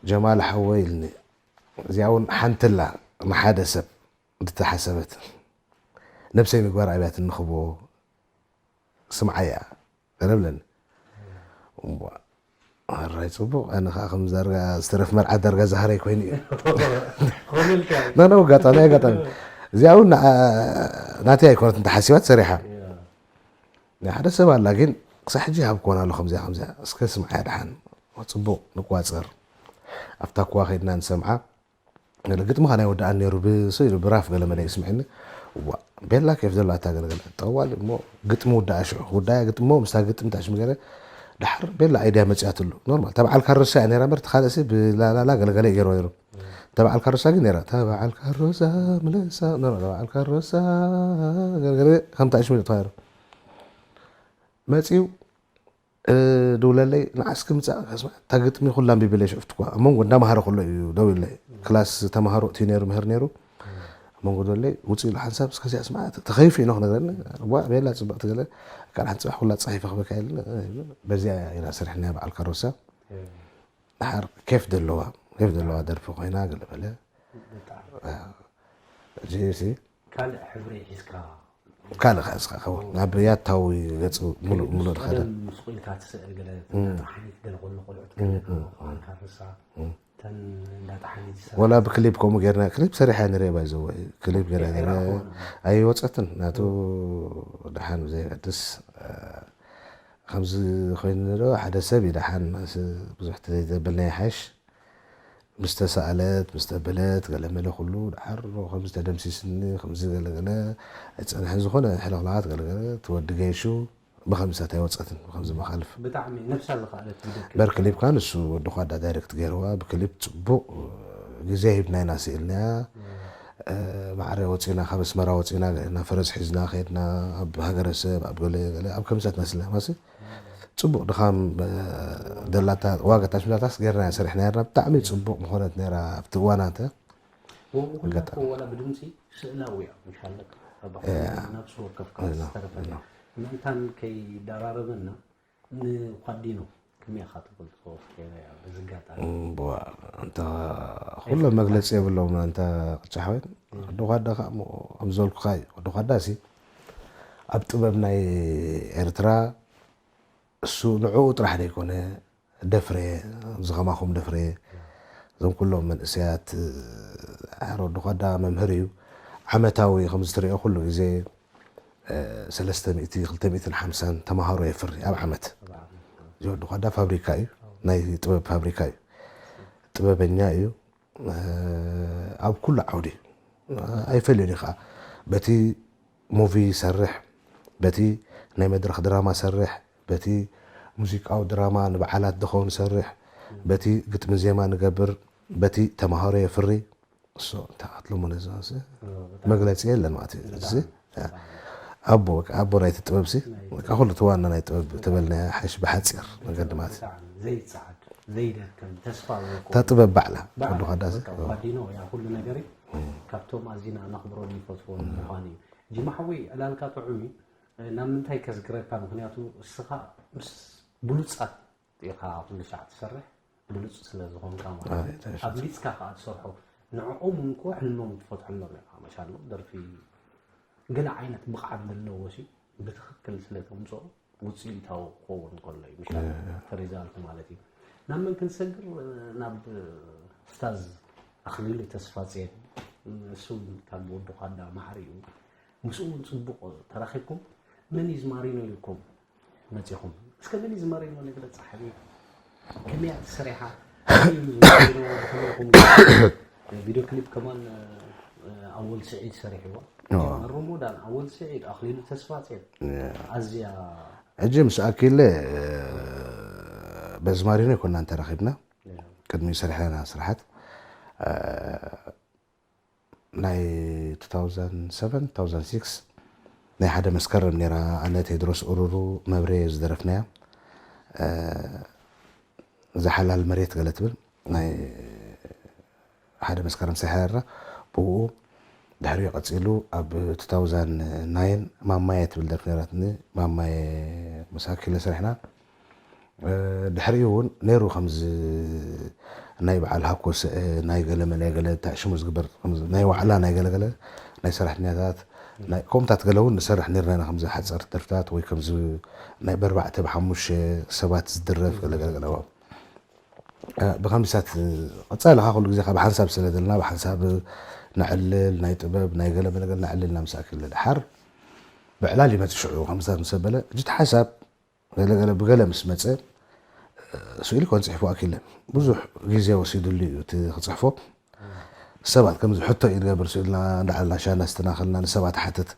ጀማል ሓወይ ኢልኒ። እዚኣ እውን ሓንቲ ኣላ ንሓደ ሰብ እንተተሓሰበት፣ ነብሰይ ምግባር ኣብያት እንኽቦ ስምዓያ ገለ ብለኒ። እምቧ፣ ኣራይ ጽቡቕ፣ ኣነ ኸኣ ከም ዳርጋ ዝተረፍ መርዓ ዳርጋ ዝሃረይ ኮይኑ እዩ። ኾነ ኢልካ። ኖ፣ ኖ፣ ኣጋጣሚ፣ ኣጋጣሚ። እዚኣ እውን ንዓ-፣ ናተይ ኣይኮነትን ተሓሲባ ተሰሪሓ። ያ። ናይ ሓደ ሰብ ኣላ፣ ግን ክሳዕ ሕጂ ይሃብክወን ኣሎ ከምዚኣ፣ ከምዚኣ። እስከ ስምዓያ ደሓን። ጽቡቕ፣ ንቋጸር። ኣብታ ክዋ ከይድና ንሰምዓ። ገለ ግጥሚ ከ ናይ ወዳኣን ነይሩ፣ ብስኢሉ ብራፍ ገለ መለ ይስምዐኒ። ዋ፣ ቤላ ኬፍ ዘለዋ እታ ገለገለ። ጠዋል እሞ ግጥሚ ውዳኣ ሽዑ። ውዳያ ግጥሚ እሞ ምስታ ግጥሚ ታሽሚ ገለ። ድሓር ቤላ ኣይድያ መጽያትሉ። ኖርማል። እታ በዓል ካሮሳ እያ ነይራ እምበር፣ እቲ ካልእሲ ብላላላ ገለገለ እዩ ገይርዎ ነይሩ። እታ በዓል ካሮሳ ግን ነይራ። እታ በዓል ካሮሳ ምለሳ፣ ኖ፣ እታ በዓል ካሮሳ ገለገለ ከም ታሽሚ ተዋይሩ። መጺኡ፣ እ፣ ደውለለይ፣ ንዓስ ክምጻእ፣ ከስማ፣ እታ ግጥሚ ኩላ ኣንቢበለይ ሽዑ እትኳ። ኣብ መንጎ እንዳምሃረ ከሎ እዩ ደዊለይ። ክላስ ተምሃሮ እትዩ ነይሩ፣ ምህር ነይሩ። ኣብ መንጎ ደውለለይ፣ ውጽእ ኢሉ ሓንሳብ፣ እስከ እዚኣ ስማዕ፣ ተኸይፉ ኢኖ ክነግረኒ። እዋ፣ ቤላ ጽብቕቲ ገለ፣ ካልእ ሓንቲ ጽባሕ ኩላ ጸሒፈ ክበካ ኢሉኒ። በዚኣ ኢና ሰሪሕናያ በዓል ካሮሳ። ድሓር ኬፍ ዘለዋ፣ ኬፍ ዘለዋ ደርፊ ኮይና፣ ገለ በለ። ብጣዕሚ። ሕጂ ሲ ካልእ ሕብሪ ሒዝካ። ካልእ ከ እስኻ ከ ናብ ያታዊ ገጽ ሙሉእ፣ ሙሉእ ድኻ ደ-? ቀደም ስቕ ኢልካ ትስእል ገለ፣ ተሓኒት ገለ ከሎ ቆልዑት ገለ፣ በዓል ካርሳ፣ ተን እንዳ ተሓኒት ዝሰርሓ። ወላ ብክሊፕ ከምኡ ጌርና፣ ክሊፕ ሰሪሐ ንሪኦ ባይ ዘወ፣ ክሊፕ ጌርና ኤራ ንሪኦ። ኮነ። ኣይወጸትን፣ ናቱ ደሓን ብዘየገድስ፣ እ፣ ከምዚ ኮይኑ ዶ ሓደ ሰብ እዩ ደሓን፣ ማስ ብዙሕ ተዘይተበልና ይሓይሽ። ምስ ተሳእለት፣ ምስ ተበለት፣ ገለ መለ ኩሉ ደሓር ከምዚ ተደምሲስኒ፣ ከምዚ ገለ ገለ ኣይጸንሐን። ዝኾነ ሕልኽላኻት ገለ ገለ፣ እቲ ወዲ ገይሹ ብኸምዚታት ኣይወጸትን፣ ብኸምዚ መኻልፍ። ብጣዕሚ ነብሳ ዝኸኣለት ቪድዮ ክሊፕ። በር ክሊፕ ከኣ ንሱ ወዲ ኳዳ ዳይሬክት ገይርዋ፣ ብክሊፕ ጽቡቕ ግዜ ሂብና ኢና ስኢልናያ። እ፣ ማዕረ ወጺና፣ ካብ ኣስመራ ወጺና፣ ገና ፈረስ ሒዝና ከይድና፣ ኣብ ሃገረሰብ፣ ኣብ ገለ ገለ፣ ኣብ ከምዚታት መስልና፣ ማሲ ጽቡቕ ድኻም፣ እ፣ ደላታ ዋጋ ታሽሚታታስ ጌርና ሰሪሕና ነርና። ብጣዕሚ ጽቡቕ ምኾነት ነይራ ኣብቲ እዋናተ። ወብኡ ኩላ ኣጋጣሚ። እኮ ወላ ብድምጺ ስእላዊ እያ፣ ምሽ ኣለካ። ኣብ እ። ነብሲ ወከፍ ካብ እ፣ ዝተረፈ እ። ምእንታን ከይደራረበና ንኳዲኖ ከመይ ኢኻ ትገልጾ? በዚ ኣጋጣሚ። እም፣ ብዋ፣ እንተ ኩሎም መግለጺ የብሎም፣ እንተ ቅጫ ሓወይ። ወዲ ኳዳ ከኣ እሞ፣ ከም ዝበልኩኻ እዩ። ወዲ ኳዳ ሲ ኣብ ጥበብ ናይ ኤርትራ እሱ ንዕኡ ጥራሕ ዘይኮነ፣ ደፍሬ፣ ኣብዚ ከማኹም ደፍሬ፣ እዞም ኩሎም መንእሰያት፣ ኣረ ወዲ ኳዳ መምህር እዩ። ዓመታዊ ከም ዝትሪኦ ኩሉ ግዜ፣ እ፣ ሰለስተ ሚእቲ፣ ክልተ ሚእትን ሓምሳን ተምሃሮ የፍሪ ኣብ ዓመት። እዚ ወዲ ኳዳ ፋብሪካ እዩ፣ ናይ ጥበብ ፋብሪካ እዩ። ጥበበኛ እዩ። እ፣ ኣብ ኩሉ ዓውዲ ኣይፈልዮን እዩ ከዓ። በቲ ሙቪ ይሰርሕ፣ በቲ ናይ መድረኽ ድራማ ሰርሕ፣ በቲ ሙዚቃዊ ድራማ ንበዓላት ዝኸውን ሰርሕ፣ በቲ ግጥሚ ዜማ ንገብር፣ በቲ ተምሃሮ የፍሪ። እሶ እንታይ ክትብሎሞ ነዚ እ፣ ብጣዕሚ። መግለጺ የለን ማለት እዩ። እዚ፣ ብጣዕሚ። ኣቦ፣ በቃ ኣቦ ናይቲ ጥበብ ሲ፣ ናይ በቃ ኩሉ እቲ ዋና ናይ ጥበብ ተበልናዮ ሓይሽ ብሓጺር መገዲ ማለት እዩ። ብጣዕሚ ዘይጸዓድ፣ ዘይደክም፣ ተስፋ ዘይቆርጥ። እታ ጥበብ ባዕላ፣ ባዕላ፣ ኩሉ ኳዳሲ። በቃ ኳዲኖ፣ ያ ኩሉ ነገር እዩ። እም። ካብቶም ኣዚና ነኽብሮን ንፈትዎን እም። ምዃን እዩ። ጂማ ሓወይ፣ ዕላልካ ጥዑም እዩ። ናብ ምንታይ ከዝግረካ? ምኽንያቱ እስኻ ምስ ብሉጻት ኢኻ ኩሉ ሻዕ ትሰርሕ፣ ብሉጽ ስለ ዝኾንካ ማለት እዩ። ኣይ፣ ተሸ-፣ ኣብሊጽካ ከኣ ትሰርሖ፣ ንዕኦም እውን እኮ ሕልሞም ትፈትሐሎም ኢኻ። መሻሎ ደርፊ ገለ ዓይነት ብቕዓት ዘለዎ ሲ ብትኽክል ስለ ተምጽኦ ውጽኢታዊ ክኸውን ከሎ እዩ፣ ምሻሎ እ። እቲ ሪዛልት ማለት እዩ። ናብ መን ክንሰግር? ናብ ኡስታዝ ኣኽሊሉ ተስፋጽዮን፣ እሱ ካብ ወዲ ኳዳ ማዕረ እዩ። ምስኡ እውን ጽቡቕ ተራኺብኩም። መን እዩ ዝማሪኖ ኢልኩም መጺኹም? እስከ መን እዩ ዝማሪኖ ንግለጽ ሓቢብ። ከመይ እያ ተሰሪሓ? መን እዩ ዝማሪኖ? ብኸመይ ኢኹም? ቪድዮ ክሊፕ ከማን፣ እ፣ ኣወል ስዒድ ሰሪሕዋ። ኦ። ረሞዳን፣ ኣወል ስዒድ፣ ኣኽሊሉ ተስፋጽዮን። ያ። ኣዝያ ሕጂ ምስ ኣኪለ፣ እ፣ በዚ ማሪኖ ኣይኮናን ተራኺብና። ያ። ቅድሚኡ ሰሪሕና ስራሓት፣ እ፣ ናይ two thousand seven፣ two thousand six ናይ ሓደ መስከረም ነይራ። ኣነ፣ ቴድሮስ ኡሩሩ፣ መብሬ ዝደረፍናያ፣ እ፣ እዛ ሓላል መሬት ገለ ትብል ናይ ሓደ መስከረም ሰሪሕና። ብኡ ድሕሪኡ ቀጺሉ ኣብ two thousand nine ማማየ ትብል ደርፊ ነይራትኒ። ማማየ ምስ ኣኪለ ሰሪሕና። እ፣ ድሕሪኡ እውን ነይሩ ከምዚ ናይ በዓል ሃኮ ስእ፣ ናይ ገለ መለ ገለ፣ እንታይ ሽሙ ዝግበር፣ ከምዚ ናይ ዋዕላ ናይ ገለ ገለ፣ ናይ ሰራሕተኛታት፣ ናይ ከምኡታት ገለ እውን ንሰርሕ ነይርና ኢና፣ ከምዚ ሓጸርቲ ደርፍታት ወይ ከምዚ ናይ በርባዕተ ብሓሙሽተ ሰባት ዝድረፍ ገለ ገለ ገለ። እ፣ ብኸምሳት ቀጻሊ ኸኣ ኩሉ ግዜ ካብ ሓንሳብ ስለ ዘለና፣ ብሓንሳብ ነዕልል፣ ናይ ጥበብ፣ ናይ ገለ መለ ገለ ነዕልል ኢና ምስ ኣኪለ። ድሓር ብዕላል ይመጽእ ሽዑ፣ ከምሳት ምስ ኣበለ፣ እጅት ሓሳብ ገለ ገለ ብገለ ምስ መጸ፣ ስእሊ ኮን ጽሕፉ ኣኪለ ብዙሕ ግዜ ወሲዱሉ እዩ እቲ ክጽሕፎ። ሰባት ከምዚ ሕቶ እዩ ዝገብር፣ ስእልና እንዳዓልና ሻና ስተናኸልና ንሰባት ሓትት፣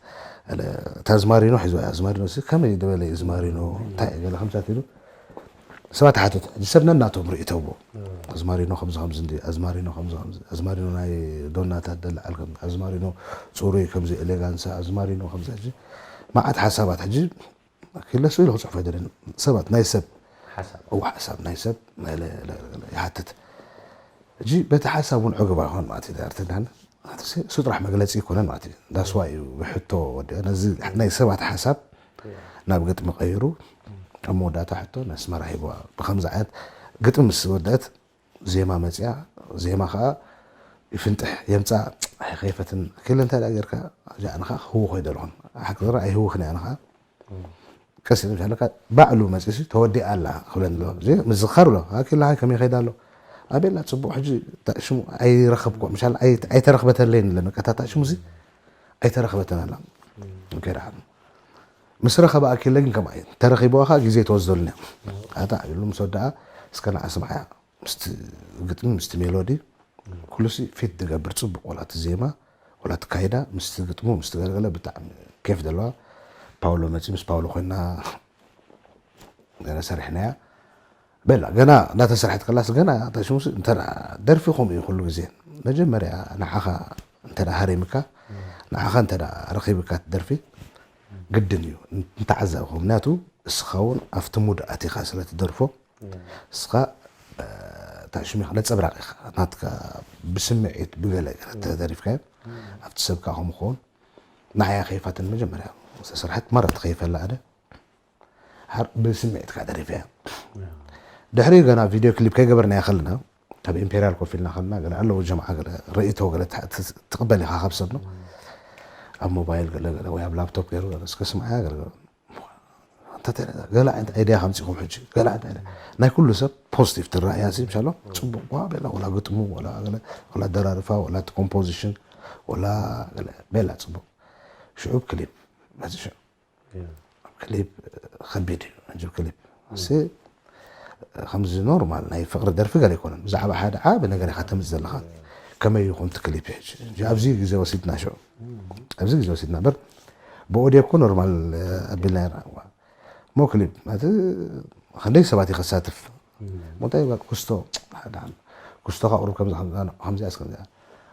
እታ ኣዝማሪኖ ሒዝዋ እያ። ኣዝማሪኖ ሲ ከመይ ዝበለ እዩ ኣዝማሪኖ? እንታይ እዩ ገለ ከምሳት ኢሉ ሰባት ሓትት። ሕጂ ሰብ ነናቶም ርእይቶ ኣለዎ። ኣዝማሪኖ ከምዚ ከምዚ እንዲ ኣዝማሪኖ ከምዚ ከምዚ ኣዝማሪኖ ናይ ዶናታት ደልዓል ከም ኣዝማሪኖ ጽሩይ ከምዚ ኤሌጋንሳ ኣዝማሪኖ ከምዚ ሕጂ መዓት ሓሳባት ሕጂ ክለሱ ኢሉ ክጽሕፎ ኣይደልን። ሰባት ናይ ሰብ ሓሳብ እዋ ሓሳብ ናይ ሰብ ናይ ለ- ለ- ለ- ይሓትት። ሕጂ በቲ ሓሳብ እውን ዕግባ ይኾን ማለት እዩ። ዳርተ ዳን እሱ ጥራሕ መግለጺ ይኮነን ማለት እዩ። ዳስዋ እዩ ብሕቶ ወዲ ነዚ ናይ ሰባት ሓሳብ ናብ ግጥሚ ቀይሩ ኣብ መወዳእታ ሕቶ ነስመራ ሂብዋ። ብከምዚ ዓይነት ግጥሚ ምስ ወደአት ዜማ መጽያ፣ ዜማ ከዓ ይፍንጥሕ የምጻ። ኣይኸይፈትን ክል እንታይ ደኣ ጌርካ እዚኣ ንኻ ክህውኽ ይደልኹን ሓቂ ዝራ ኣይህውኽን እያ ንኻ ቀስ ኢለ ኣለካ ባዕሉ መጺሲ ተወዲኣ ኣላ ክብለኒ ኣለዎ። እዚ ምዝኻር ብሎ ኣኪላ ከመይ ከይዳ ኣሎ ኣቤላ ጽቡቕ ሕጂ ሽሙ ኣይረኸብኩ ምሻል ኣይተረኽበተለይን ኣለኒ ቀታ ሽሙ እዚ ኣይተረኽበተን ኣላ ከይዳ ምስ ረኸባ ኣኪለ ግን ከምኣ እዩ ተረኺብዋ ከዓ ግዜ ተወስደሉና ኣታ ኢሉ ምስ ወደኣ እስከ ንዓ ስምዓያ ምስቲ ግጥሚ ምስቲ ሜሎዲ ኩሉሲ ፊት ዝገብር ጽቡቕ ወላ እቲ ዜማ ወላ እቲ ካይዳ ምስቲ ግጥሙ ምስቲ ገለገለ ብጣዕሚ ኬፍ ዘለዋ ፓውሎ መፂ ምስ ፓውሎ ኮይና ገለ ሰሪሕናያ በላ ገና እናተሰርሐት ከላስ ገና ተሽሙስ እንተ ደርፊ ከምኡ እዩ ኩሉ ግዜ መጀመርያ ንዓኻ እንተ ሃሪምካ ንዓኻ እንተ ረኺብካ ደርፊ ግድን እዩ እንተዓዘብኹ ምክንያቱ እስኻ እውን ኣብቲ ሙድ ኣቲኻ ስለ ትደርፎ እስኻ ታሽሚኻ ነፀብራቕ ኢኻ ናትካ ብስምዒት ብገለ ተደሪፍካዮ ኣብቲ ሰብካ ከምኸውን ንዓያ ከይፋትን መጀመርያ ዝተሰርሐት ማራ ትኸይፈላ ኣደ ብስምዒትካ ደሪፈያ ድሕሪ ገና ቪድዮ ክሊፕ ከይገበርና ከለና ኣብ ኢምፔሪያል ኮፍ ኢልና ከለና ገለ ኣለዉ ጀምዓ ገለ ርእይቶ ገለ ትቕበል ኢኻ ካብ ሰብ ኣብ ሞባይል ገለ ገለ ወይ ኣብ ላፕቶፕ ገይሩ ገለ እስከ ስምዓያ ገለ ገለ ገለ ዓይነት ኣይድያ ከምፂኹም ሕጂ ገለ ዓይነት ኣይድያ ናይ ኩሉ ሰብ ፖዚቲቭ ትረኣያ ሲ ምሻሎ ፅቡቅ ዋ ቤላ ወላ ግጥሙ ወላ ገለ ወላ ደራርፋ ወላ እቲ ኮምፖዚሽን ወላ ገለ ቤላ ፅቡቅ ሽዑብ ክሊፕ በዚ ሽዑ ክሊፕ ከቢድ እዩ ሕጂ ክሊፕ ሲ ከምዚ ኖርማል ናይ ፍቅሪ ደርፊ ገለ ኣይኮነን ብዛዕባ ሓደ ዓቢ ነገር ኢካ ተምፅ ዘለካ ከመይ ይኹን እቲ ክሊፕ ሕጂ ኣብዚ ግዜ ወሲድና ሽዑ ኣብዚ ግዜ ወሲድና በር ብኦድዮ እኮ ኖርማል ኣቢልና ይረኣዋ ሞ ክሊፕ ማለት ክንደይ ሰባት ይኸሳትፍ ሞታይ ኩስቶ ኩስቶኻ ቁሩብ ከምዚ ከምዚኣ እስከ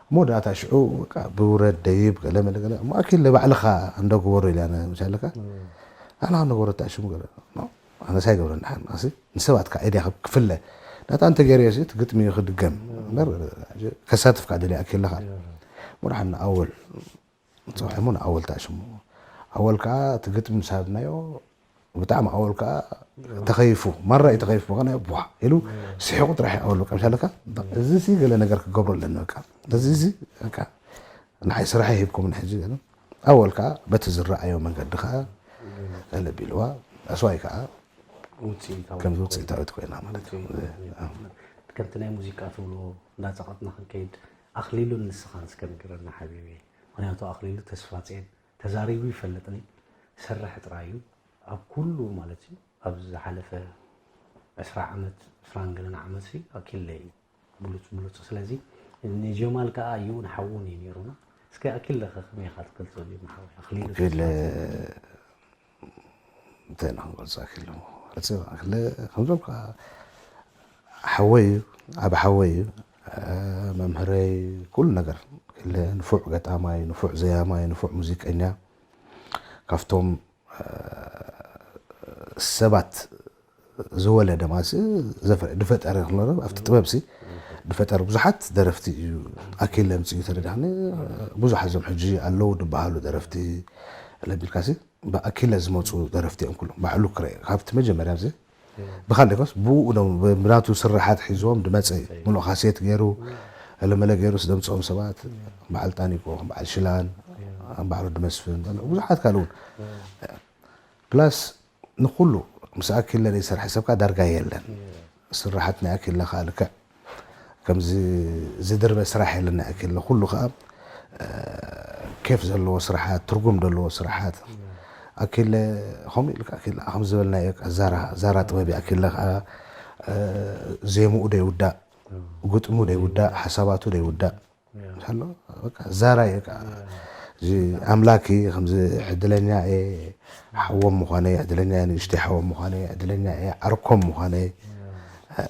እሞ ደኣ እታ ሽዑ ብውረድ ደይብ ገለ መለ ገለ እሞ ኣኪል ንባዕልኻ እንዶ ግበሮ ኢልያ ምሻለካ ኣና ክንዶ ግበሮ እታ ሽሙ ገለ ኣነስ ኣይገብረን ደሓን ኣሲ ንሰባት ከዓ ኤድያ ክፍለ ናታ እንተ ገይረዮ እቲ ግጥሚ ክድገም እምበር ከሳትፍካ ደልያ ኣኪል ኣለኻ እሞ ደሓን ንኣወል ንፅውሐ እሞ ንኣወል እታ ሽሙ ኣወል ከዓ እቲ ግጥሚ ምስ ሃብናዮ ብጣዕሚ ኣወል ከዓ ተኸይፉ ማራ እዩ ተኸይፉ በቃ ናይ ቧ ኢሉ ስሒቑ ጥራሕ ኣወል በቃ ምሻለካ እዚ ሲ ገለ ነገር ክገብሮ ኣለኒ በቃ እዚ ሲ በቃ ንዓይ ስራሕ ሂብኩም ንሕጂ ገለ ኣወል ከዓ በቲ ዝረኣዮ መንገዲ ከዓ ገለ ቢልዋ ኣስዋይ ከዓ ከምዚ ውፅኢታዊት ኮይና ማለት እዩ ከምቲ ናይ ሙዚቃ ትብልዎ እንዳፀቐጥና ክንከይድ ኣኽሊሉን ንስኻን እስከ ንገረና ሓቢቢ ምክንያቱ ኣኽሊሉ ተስፋፅኤን ተዛሪቡ ይፈልጥን እዩ ይሰርሕ ጥራይ እዩ ኣብ ኩሉ ማለት እዩ ኣብ ዝሓለፈ ዕስራ ዓመት ዕስራን ገለን ዓመት ሲ ኣኪለ እዩ ብሉፅ ብሉፅ ስለዚ ንጀማል ከዓ እዩ ንሓውን እዩ ነይሩና እስከ ኣኪለ ከ ከመይ ኢኻ ትገልፆ ዲና ሓወይ ኣክሊሉ ኣኪለ እንታይ ኢና ክንገልፆ ኣኪለ ኣኪለ ከምዞም ከዓ ሓወይ እዩ ዓብ ሓወይ እዩ መምህረይ ኩሉ ነገር ንፉዕ ገጣማይ ንፉዕ ዘያማይ ንፉዕ ሙዚቀኛ ካብቶም ሰባት ዝወለደ ማለት ዝፈጠረ ክኖረ ኣብቲ ጥበብ ሲ ዝፈጠረ ብዙሓት ደረፍቲ እዩ ኣኪለ ምፅኡ ተረዳኒ ብዙሓት ዞም ሕጂ ኣለዉ ዝበሃሉ ደረፍቲ ለቢልካ ሲ ብኣኪለ ዝመፁ ደረፍቲ እዮም ኩሎም ባዕሉ ክረ ካብቲ መጀመርያ ዚ ብካልደይ ኮስ ብኡ ዶ ብናቱ ስርሓት ሒዝዎም ድመፀ እዩ ምሉእ ካሴት ገይሩ ለመለ ገይሩ ስደምፅኦም ሰባት በዓል ጣኒቆ በዓል ሽላን በዓል ወዲ መስፍን ብዙሓት ካልእ እውን ፕላስ ንኩሉ ምስ ኣኪለ ዘይሰርሐ ሰብካ ዳርጋ የለን ስርሓት ናይ ኣኪለ ከዓ ልክዕ ከምዚ ዝድርበ ስራሕ የለን ናይ ኣኪለ ኩሉ ከዓ ኬፍ ዘለዎ ስራሓት ትርጉም ዘለዎ ስራሓት ኣኪለ ከምኡ ኢልካ ኣኪለ ከም ዝበልናዮ ዛራ ዛራ ጥበብ ኣኪለ ከዓ እ፣ ዜምኡ ደይውዳእ፣ ግጥሙ ደይውዳእ፣ ሓሳባቱ ደይውዳእ። ያ። ኣሎ፣ በቃ፣ ዛራይ፣ በቃ፣ እዚ ኣምላኪ ከምዚ ዕድለኛ እየ፣ ሓዎም ምዃነይ፣ ዕድለኛ እየ፣ ንእሽተይ ሓዎም ምዃነይ፣ ዕድለኛ እየ፣ ዓርኮም ምዃነይ። ያ። እ፣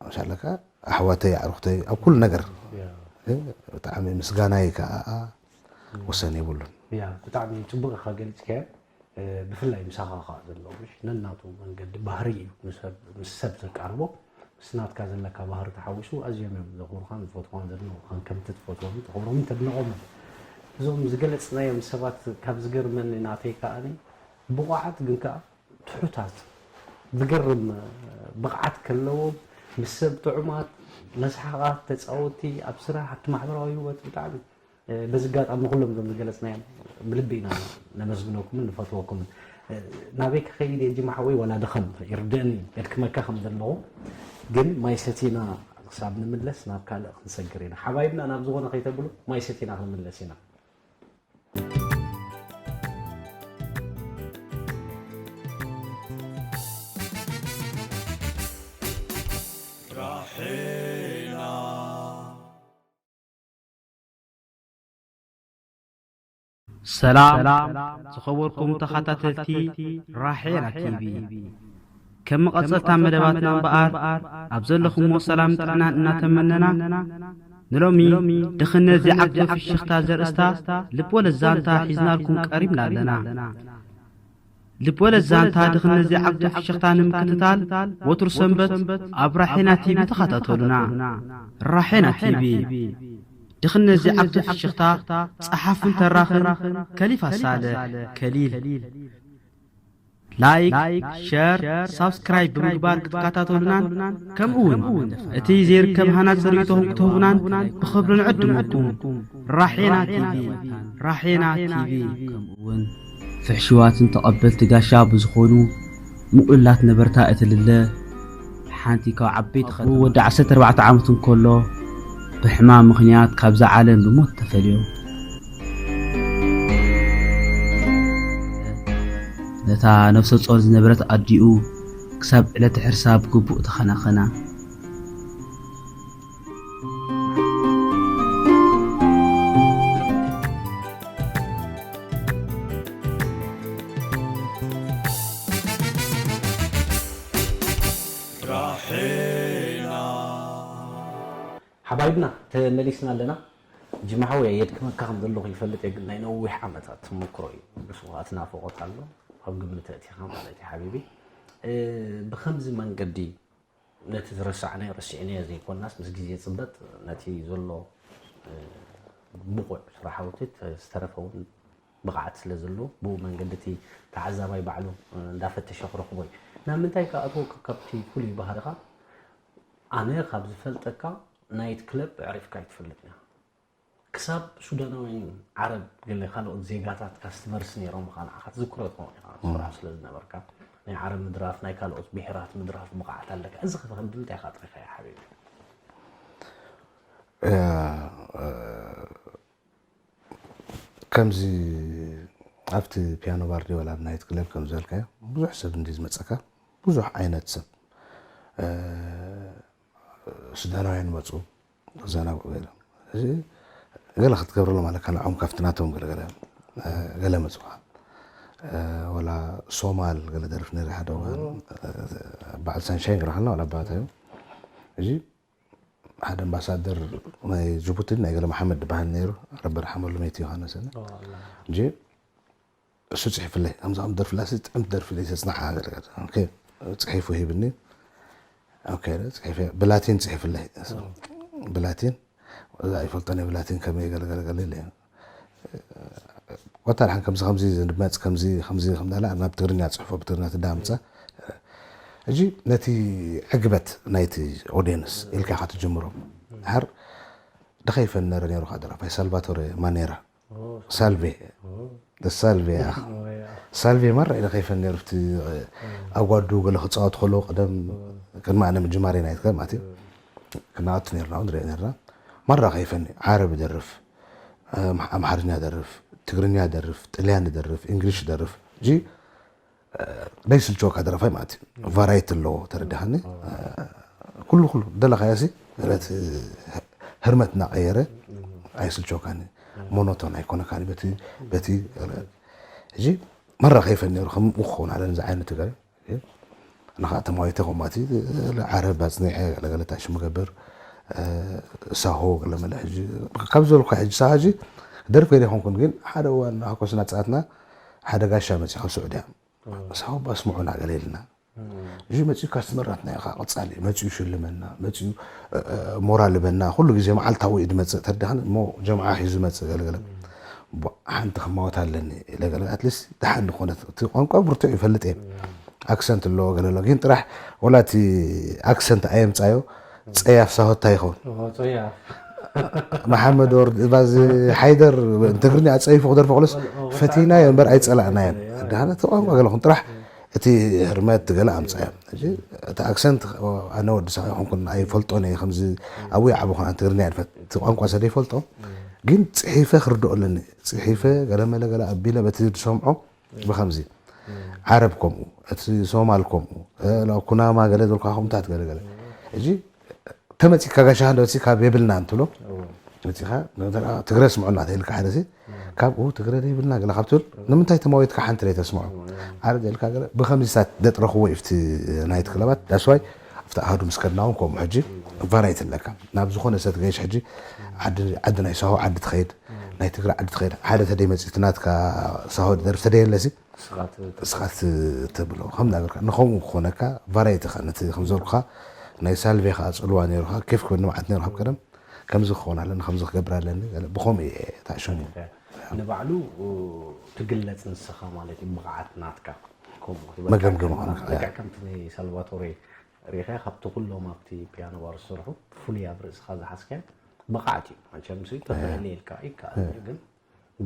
መሻለካ፣ ኣሕዋተይ፣ ኣዕሩኽተይ፣ ኣብ ኩሉ ነገር። ያ። እ፣ ብጣዕሚ ምስጋናይ ከዓ ወሰን የብሉን። ያ፣ ብጣዕሚ ጽቡቕ ኢኻ ገሊጽካዮ። እ፣ ብፍላይ ምሳኻ ኸኣ ዘሎ፣ ምሽ፣ ነናቱ መንገዲ ባህሪ እዩ፣ ምስ ሰብ፣ ምስ ሰብ ዘቃርቦ፣ ምስ ናትካ ዘለካ ባህሪ ተሓዊሱ፣ ኣዝዮም እዮም ዘኽብሩኻን ዝፈትዉኻን ዘድንቑኻን፣ ከምቲ ትፈትዎምን ተኽብሮምን ተድንቖምን። እዞም ዝገለጽናዮም ሰባት፣ ካብ ዝገርመኒ ናተይ ከኣኒ፣ ብቑዓት ግን ከኣ ትሑታት፣ ዝገርም፣ እ፣ ብቕዓት ከለዎም፣ ምስ ሰብ ጥዑማት፣ መስሓቓት፣ ተጻወቲ፣ ኣብ ስራሕ፣ ኣብቲ ማሕበራዊ ህይወት ብጣዕሚ እ፣ በዚ ኣጋጣሚ ንኹሎም እዞም ዝገለጽናዮም ብልቢ ኢና ነመስግነኩምን ንፈትወኩምን። እ፣ ናበይ ክኸይድ እየ ጅማ ሓወይ ዋላ ድኸም ይርደእኒ የድክመካ ከም ዘለኹ፣ ግን ማይ ሰቲና ክሳብ ንምለስ ናብ ካልእ ክንሰግር ኢና። ሓባይብና ናብ ዝኾነ ከይተብሉ ማይ ሰቲና ክንምለስ ኢና። ሰላም ዝኸበርኩም ተኸታተልቲ ራሄና ቲቪ፣ ከም መቐጸልታ መደባትና እምበኣር ኣብ ዘለኹምዎ ሰላም ጥዕናን እናተመነና፣ ንሎሚ ድኽነት ዘይዓግቶ ፍሽኽታ ዘርእስታ ልብወለድ ዛንታ ሒዝናልኩም ቀሪብና ኣለና። ልብወለድ ዛንታ ድኽነት ዘይዓግቶ ፍሽኽታ ንምክትታል ወትሩ ሰንበት ኣብ ራሄና ቲቪ ተኸታተሉና። ራሄና ቲቪ፣ ድኽነት ዘይዓግቶ ፍሽኽታ፣ ጸሓፍን ተራኽን ከሊፋ ሳልሕ ከሊል። ላይክ፣ ሸር፣ ሳብስክራይብ ብምግባር ክትከታተሉናን ከምኡ እውን እቲ ዘይርከብ ሃናጺ ርእይቶኹም ክትህቡናን ብኽብሪ ንዕድመኩም። ራሄና ቲቪ፣ ራሄና ቲቪ። ከምኡ እውን ፍሕሽዋትን ተቐበልቲ ጋሻ ብዝኾኑ ምቕሉላት ነበርታ እትልለ ሓንቲ ካብ ዓበይቲ ከተማ። ወዲ ዓሰርተ ኣርባዕተ ዓመት እንከሎ ብሕማም ምኽንያት ካብዛ ዓለም ብሞት ተፈልዮ። ነታ ነፍሰ ጾር ዝነበረት ኣዲኡ ክሳብ ዕለተ ሕርሳ ብግቡእ ተኸናኸና። ሓባይብና ተመሊስና ኣለና። ጅማ ሓወይ የድክመካ ከም ዘለኹ ይፈልጥ እየ፣ ግን ናይ ነዊሕ ዓመታት ተመክሮ እዩ። ብስውኣት ናፍቖት ኣሎ፣ ኣብ ግምት ኣእቲኻ ማለት እዩ ሓቢቢ። እ፣ ብኸምዚ መንገዲ ነቲ ዝረሳዕናዮ ረሲዕናዮ ዘይኮናስ፣ ምስ ግዜ ጽበጥ ነቲ ዘሎ፣ እ፣ ብቑዕ ስራሓውቲ ዝተረፈ እውን ብቕዓት ስለ ዘለዎ፣ ብኡ መንገዲ እቲ ተዓዛባይ ባዕሉ፣ እ፣ እንዳፈተሸ ክረኽቦ እዩ። ናብ ምንታይ ከኣትወካ ካብቲ ፍሉይ ባህርኻ? ኣነ ካብ ዝፈልጠካ ናይት ክለብ ኣዕሪፍካ ኣይትፈልጥን ኢኻ። ክሳብ ሱዳናውያን፣ ዓረብ፣ ገለ ካልኦት ዜጋታት ካስትመርስ ነይሮምኻ፣ ንዓኻ ትዝክሮ ትኸውን ኢኻ። ስራሕ ስለ ዝነበርካ፣ ናይ ዓረብ ምድራፍ፣ ናይ ካልኦት ብሄራት ምድራፍ ብቕዓት ኣለካ። እዚ ኸ ክንዲ እንታይ ኢኻ ኣጥሪኻዮ ሓቢቢ? እ፣ እ፣ ከምዚ ኣብቲ ፒያኖ ባር ድዩ ወላ ኣብ ናይት ክለብ ከም ዝበልካዮ፣ ብዙሕ ሰብ እንዲ ዝመጸካ፣ ብዙሕ ዓይነት ሰብ፣ እ፣ ሱዳናውያን መጹ፣ ክዘናግዑ ገለ። እዚ ገለ ክትገብረሎም ኣለካ፣ ንዖም ካብቲ ናቶም ገለ ገለ፣ እ፣ ገለ መጹኻ። እ፣ ወላ ሶማል ገለ ደርፍ ነይረ ሓደ እዋን፣ እ፣ በዓል ሳንሻይን ገለ ሓልና ወላ ኣባታዩ። እዚ ሓደ ኣምባሳደር ናይ ጅቡቲ ናይ ገለ መሓመድ ዝበሃል ነይሩ፣ ረቢ ርሓመሉ መይቲ ዮሃንስ። ኦ፣ ኣላ። እንጂ እሱ ጽሒፍለይ፣ ከምዛ ከም ደርፊ ላሲ ጥዕምቲ ደርፊ ለይ ተጽናሓ ገለ ገለ። ኦኬ፣ ጽሒፉ ሂብኒ። ኦኬ፣ ጽሒፈ፣ ብላቲን ጽሒፍለይ። ብላቲን፣ እዛ ኣይፈልጦን እየ ብላቲን ከመይ ገለ ገለ ገለ ኢለ። ወታ ደሓን ከምዚ ከምዚ ንመጽ፣ ከምዚ ከምዚ ከም ዳላ ናብ ትግርኛ ጽሕፎ፣ ብትግርኛ ትዳምጻ። ሕጂ ነቲ ዕግበት ናይቲ ኦድየንስ ኢልካ ኢኻ ትጅምሮ። ድሓር ድኸይፈን ነረ ነይሩ፣ ኻኣ ደራፋይ ሳልቫቶሬ ማኔራ። ኦ፣ ሳልቬ። ኦ። ሳልቬ፣ ኣኽ። ኦ፣ ያ። ሳልቬ ማራ ኢለ ከይፈን ነይሩ፣ እቲ፣ ኣብ ጓዱ ገለ ክጻወት ከሎ፣ ቀደም፣ ኦ። ቅድሚ ኣነ ምጅማረይ ናይት ክለብ ማለት እዩ። ኦ። ክናወት ነይርና፣ ንሪኦ ነይርና። ማራ ከይፈን፣ ዓረብ ደርፍ፣ ኣም-፣ ኣምሓርኛ ደርፍ፣ ትግርኛ ደርፍ፣ ጥልያን ደርፍ፣ እንግሊሽ ደርፍ። እጂ ደይስልቸወካ ደረፋይ ማለት እዩ። ቫራይቲ ኣለዎ፣ ተረዲኻኒ? ኩሉ ኩሉ ደለኻዮ ሲ ረት ህርመት እናቐየረ ኣይስልቸወካኒ። ሞኖቶን ኣይኮነካኒ በቲ በቲ ሕጂ መራ ከይፈን ነይሩ ከም ክኸውን ኣለን እዚ ዓይነት ገለ ንኻ ተማዊተ ኮማቲ ዓረብ ኣጽኒዐ ገለገለ ታሽ ምገብር ሳሆ ገለመለ ሕጂ ካብ ዘልኳ ሕጂ ሳ ሕጂ ደርፍ ገለ ይኾንኩን ግን ሓደ እዋን ሃኮስና ጻትና ሓደ ጋሻ መጺ ካብ ስዑድያ ሳሆ ባስምዑና ገለ ኢልና እዚ መጺኡ ካስትመራትና ኢኻ ቀጻሊ መጺኡ ሽልመና መጺኡ ሞራል በና ኩሉ ግዜ መዓልታዊ እዩ ዝመጽእ ተርዲኻን እሞ ጀምዓ ሒዙ መጽእ ገለገለ ሓንቲ ከማወት ኣለኒ ኢለ ገለ ኣትሊስት ደሓን ዝኾነት እቲ ቋንቋ ብርቱዕ ይፈልጥ እየ ኣክሰንት ኣለዎ ገለ ኣሎ ግን ጥራሕ ወላ እቲ ኣክሰንት ኣየምጻዮ ጸያፍ ሳሆታ ይኸውን መሓመድ ወርድ ባዚ ሓይደር ትግርኛ ኣጸይፉ ክደርፎ ክሎስ ፈቲናዮ እምበር ኣይጸላእናዮን ደሓን እቲ ቋንቋ ገለኹም ጥራሕ እቲ ህርመት ገለ ኣምጻዮ ሕጂ እቲ ኣክሰንት ኣነ ወዲ ሳሆ ይኹንኩን ኣይፈልጦን እየ ከምዚ ኣብኡ ይዓበኹን ኣነ ትግርኛ ይድፈት እቲ ቋንቋ ሰደ ይፈልጦ ግን ጽሒፈ ክርድኦ ኣለኒ ጽሒፈ ገለመለ ገለ ኣቢለ በቲ ዝሰምዖ ብኸምዚ ዓረብ ከምኡ እቲ ሶማል ከምኡ ኩናማ ገለ ዝልካ ከምታት ገለ ገለ ሕጂ ተመፂካ ጋሻ ክንደ መፂካ የብልና እንትብሎ መፂኻ ትግረ ስምዑና ተይልካ ሓደ ካብኡ ትግረ ዘይብልና ገለ ካብ ትብል ንምንታይ ተማዊትካ ሓንቲ ዘይተስምዖ ዓረብ ዘይልካ ገለ ብኸምዚታት ደጥረኽዎ እዩ ናይቲ ክለባት ዳስዋይ ኣብቲ ኣሃዱ ምስ ከድና እውን ከምኡ ሕጂ ቫራይቲ ኣለካ ናብ ዝኾነ ሰት ገይሽ ሕጂ ዓዲ ናይ ሳሆ ዓዲ ትኸይድ ናይ ትግረ ዓዲ ትኸይድ ሓደ ተደይ መፂ እቲ ናትካ ሳሆ ደርፊ ተደየለሲ እስኻት ተብሎ ከም ናበልካ ንኸምኡ ክኾነካ ቫራይቲ ኻ ነቲ ከም ዘልኩኻ ናይ ሳልቬ ኸዓ ፅልዋ ነይሩኻ ኬፍ ክበኒ መዓት ነይሩ ካብ ቀደም ከምዚ ክኸውን ኣለኒ ከምዚ ክገብር ኣለኒ ብኸምኡ እየ ተኣሸሙ ንባዕሉ ትግለፅ ንስኻ ማለት እዩ ብቕዓት ናትካ ከምኡ ክትበልካ መገምገም ከም- ኾንካ፣ ልክዕ ከምቲ ናይ ሳልቫቶሬ ሪኢኻ ካብቲ ኩሎም ኣብቲ ፒያኖ ባር ዝሰርሑ ፍሉይ ኣብ ርእስኻ ዝሓዝካዮ ብቕዓት እዩ መቸም ሲ ተኽእለ ኢልካ ይከኣል እዩ ግን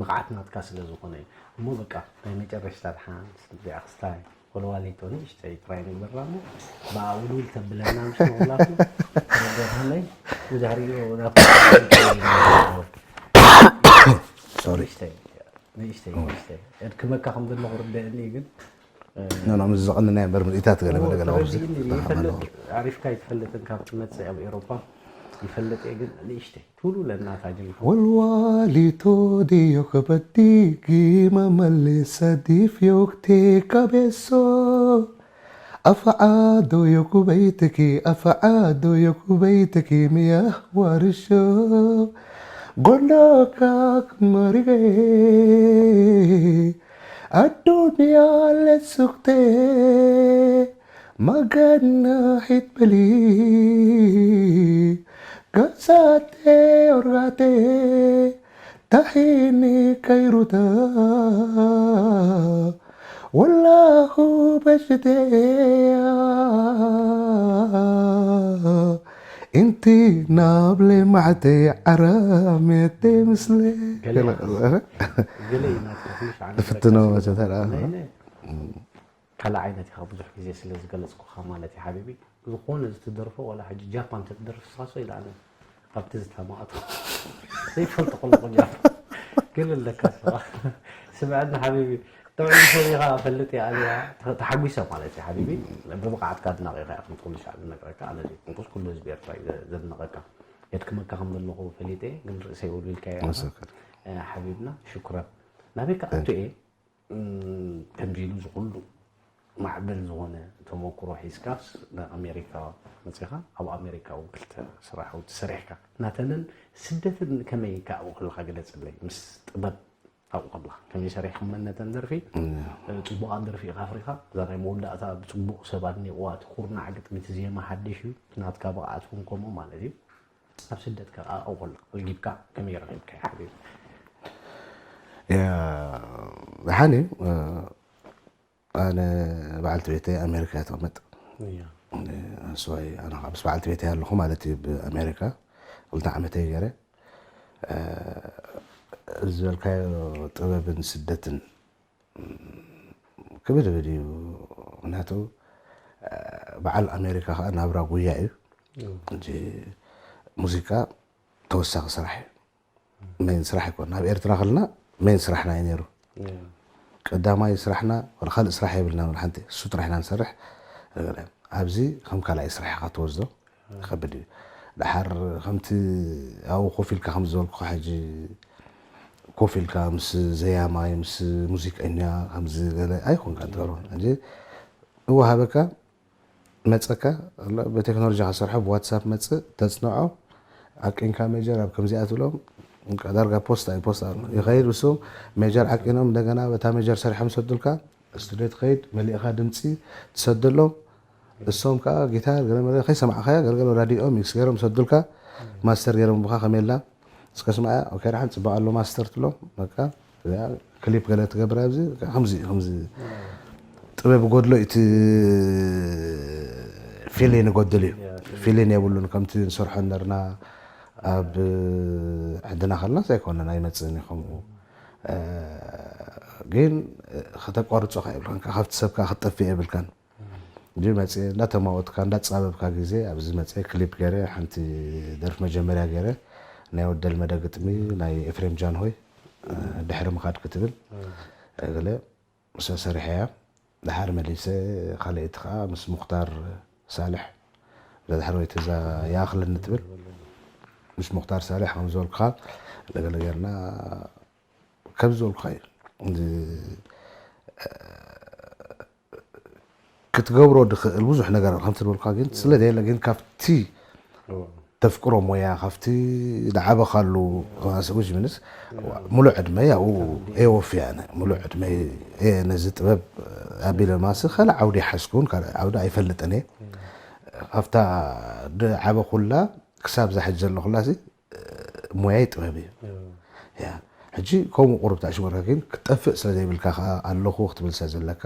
ብቕዓት ናትካ ስለ ዝኾነ እዩ እሞ በቃ ናይ መጨረሽታ ድሓን እዚኣ ክስታይ ወልዋሊቶ ንእሽተይ ጥራይ ንግበራ እሞ ብኣ ውልውል ተብለና ምስ ንኹላትና ተረገርሃለይ ብድሕሪኡ ናብ ንእሽተይ ንእሽተይ ንእሽተይ ክመካ ከም ዘሎ ክርደአኒ እዩ ግን ኖ ኖ ምስ ዘቐንናዮ እምበር ምርኢታት ገለ መለ ገለ ኣብዚ ተረዲእኒ ይፈልጥ ኣሪፍካ ይትፈልጥን ካብ ትመፅእ ኣብ ኤሮፓ ይፈልጥ እየ ግን ንእሽተይ ቱሉ ለናታ ጅምሓ ወልዋሊቶ ድዮ ከበዲ ጊማ መሌሳ ዲፍ ዮክቴ ካቤሶ ኣፈዓዶ ዮኩበይትኪ ኣፈዓዶ ዮኩበይትኪ ምያህ ዋርሾ ጎንዶካክ መሪገ ኣዱንያ ለሱክቴ ማጋና ሒት በሊ ጋሳቴ ኦርጋቴ ታሒኒ ከይሩታ ወላሁ በሽቴያ ኢንቲ ናብ ሌማዕቴ ዓራሜቴ ምስሌ ገለ እዩ ናትካ ኩሉ ሻዕ ንፍትኖ ንረከብ መቸተራ ስለዘለና። ካልእ ዓይነት ኢኻ ብዙሕ ግዜ ስለ ዝገለፅኩኻ ማለት እዩ ሓቢቢ ዝኾነ ዝትደርፎ ዋላ ሕጂ ጃፓን ተትደርፍ ስኻሶ ኢለ ኣነ ኣብቲ ዝተማእቶ ዘይፈልጦ ከለኹ ጃፓን ግን ኣለካ ስኻ ስምዐኒ ሓቢቢ ጥዑይ ሰብ ኢኻ ፈልጥ እየ ኣነ ተሓጒሰ ማለት እዩ ሓቢቢ ብብቕዓትካ ኣድናቒ ኢኻ ኢኹም ኩሉ ሻዕ ዝነግረካ ኣነ ዘይኮንኩስ ኩሉ ህዝቢ ኤርትራ እዩ ዘድንቐካ የድክመካ ከም ዘለኹ ፈሊጠ እየ ግን ርእሰይ ወልዊልካ እየ ሓቢብና ሽኩረን ናበይ ከኣቱ እየ ከምዚ ኢሉ እዚ ኩሉ ማዕበል ዝኾነ ተመክሮ ሒዝካስ ንኣሜሪካ መፂኻ ኣብ ኣሜሪካ እውን ክልተ ስራሕውቲ ሰሪሕካ ናተንን ስደትን ከመይ ከኣ ከለካ ግለፅለይ ምስ ጥበብ ኣብኡ ከለካ ከመይ ሰሪሕክመን ነተን ደርፊ ፅቡቓት ደርፊ ኢኻ ኣፍሪኻ እዛ ናይ መወዳእታ ብፅቡቕ ሰብ ኣድኒቕዋ እቲ ኩርናዕ ግጥሚ እቲ ዜማ ሓድሽ እዩ ናትካ ብቕዓት እውን ከምኡ ማለት እዩ ኣብ ስደት ከኣ ኣብኡ ከለካ ኣልጊብካ ከመይ ረኺብካዮ ሓቢቢ ደሓን እዩ ኣነ በዓልቲ ቤተይ ኣሜሪካ እያ ትቕመጥ ንስዋይ ኣነ ከዓ ምስ በዓልቲ ቤተይ ኣለኹ ማለት እዩ ብኣሜሪካ ክልተ ዓመተይ ገይረ ዝበልካዮ ጥበብን ስደትን ክብድብድ እዩ ምክንያቱ በዓል ኣሜሪካ ከዓ ናብራ ጉያ እዩ እንጂ ሙዚቃ ተወሳኺ ስራሕ እዩ ሜን ስራሕ ይኮን ናብ ኤርትራ ከለና ሜን ስራሕና እዩ ነይሩ ቀዳማይ ስራሕና ወላ ካልእ ስራሕ የብልና፣ ወላ ሓንቲ እሱ ጥራሕ ኢና ንሰርሕ። ኣብዚ ከም ካልኣይ ስራሕ ኢኻ ትወስዶ፣ ይኸብድ እዩ። ደሓር ከምቲ ኣብኡ ኮፍ ኢልካ ከም ዝበልኩኻ ሕጂ ኮፍ ኢልካ ምስ ዘያማይ ምስ ሙዚቀኛ ከምዚ ገለ ኣይኮንካ ትገብሮ። ሕጂ እወሃበካ መፀካ ኣሎ፣ ብቴክኖሎጂ ከሰርሖ ብዋትሳፕ መፅእ ተፅንዖ፣ ዓቂንካ ሜጀር ኣብ ከምዚኣ ትብሎም፣ ዳርጋ ፖስት ኣይ ፖስት ኣሎ ይኸይድ። እሱም ሜጀር ዓቂኖም እንደገና በታ ሜጀር ሰሪሖም ሰዱልካ፣ ስቱዲዮ ትኸይድ፣ መሊእኻ ድምፂ ትሰደሎም። እሶም ከዓ ጊታር ገለ መለ ከይሰማዕኻያ ገልገለ ራዲዮ ሚክስ ገይሮም ሰዱልካ፣ ማስተር ገይሮም ብኻ ከመላ እስከ ስማያ። ኦኬ፣ ደሓን ፅቡቅ ኣሎ ማስተር ትብሎ። በቃ እዚኣ ክሊፕ ገለ ትገብር ኣብዚ። ከምዚ ከምዚ ጥበብ ጎድሎ እቲ ፊሊን ይጎድል እዩ። ፊሊን የብሉን። ከምቲ ንሰርሖ ነርና ኣብ ዕድና ከለናስ ኣይኮነን፣ ኣይመፅእን እዩ ከምኡ። ግን ከተቋርፆ ከ የብልካን፣ ካብቲ ሰብ ከዓ ክትጠፍእ የብልካን። እንጂ መፅየ እንዳተማወትካ እንዳፃበብካ ግዜ ኣብዚ መፅየ ክሊፕ ገይረ ሓንቲ ደርፊ መጀመርያ ገይረ ናይ ወደል መደ ግጥሚ ናይ ኤፍሬም ጃንሆይ ድሕሪ ምኻድ ክትብል ገለ ምስ ሰሪሐያ። ድሓር መሊሰ ካልኣይቲ ከዓ ምስ ሙክታር ሳልሕ እዛ ድሕረወይቲ እዛ ይኣኽለኒ ትብል ምስ ሙክታር ሳልሕ ከም ዝበልኩኻ ገለ ጌርና ከም ዝበልኩኻ እዩ። ክትገብሮ ድኽእል ብዙሕ ነገር ከምቲ ዝበልካ ግን ስለ ዘየለ ግን ካብቲ ተፍቅሮ ሞያ ካብቲ ዝዓበኻሉ which means ሙሉእ ዕድመ ያው ኤወፍያ ሙሉእ ዕድመ ነዚ ጥበብ ኣቢለ ማስ ካልእ ዓውዲ ይሓዝኩን ካልእ ዓውዲ ኣይፈልጥን እየ። ካብታ ዝዓበኹላ ክሳብ ዛሕጅ ዘለኹላ ሞያይ ጥበብ እዩ። ያ ሕጂ ከምኡ ቁሩብ ተኣሽመርካ ግን ክትጠፍእ ስለ ዘይብልካ ከዓ ኣለኹ ክትብል ስለ ዘለካ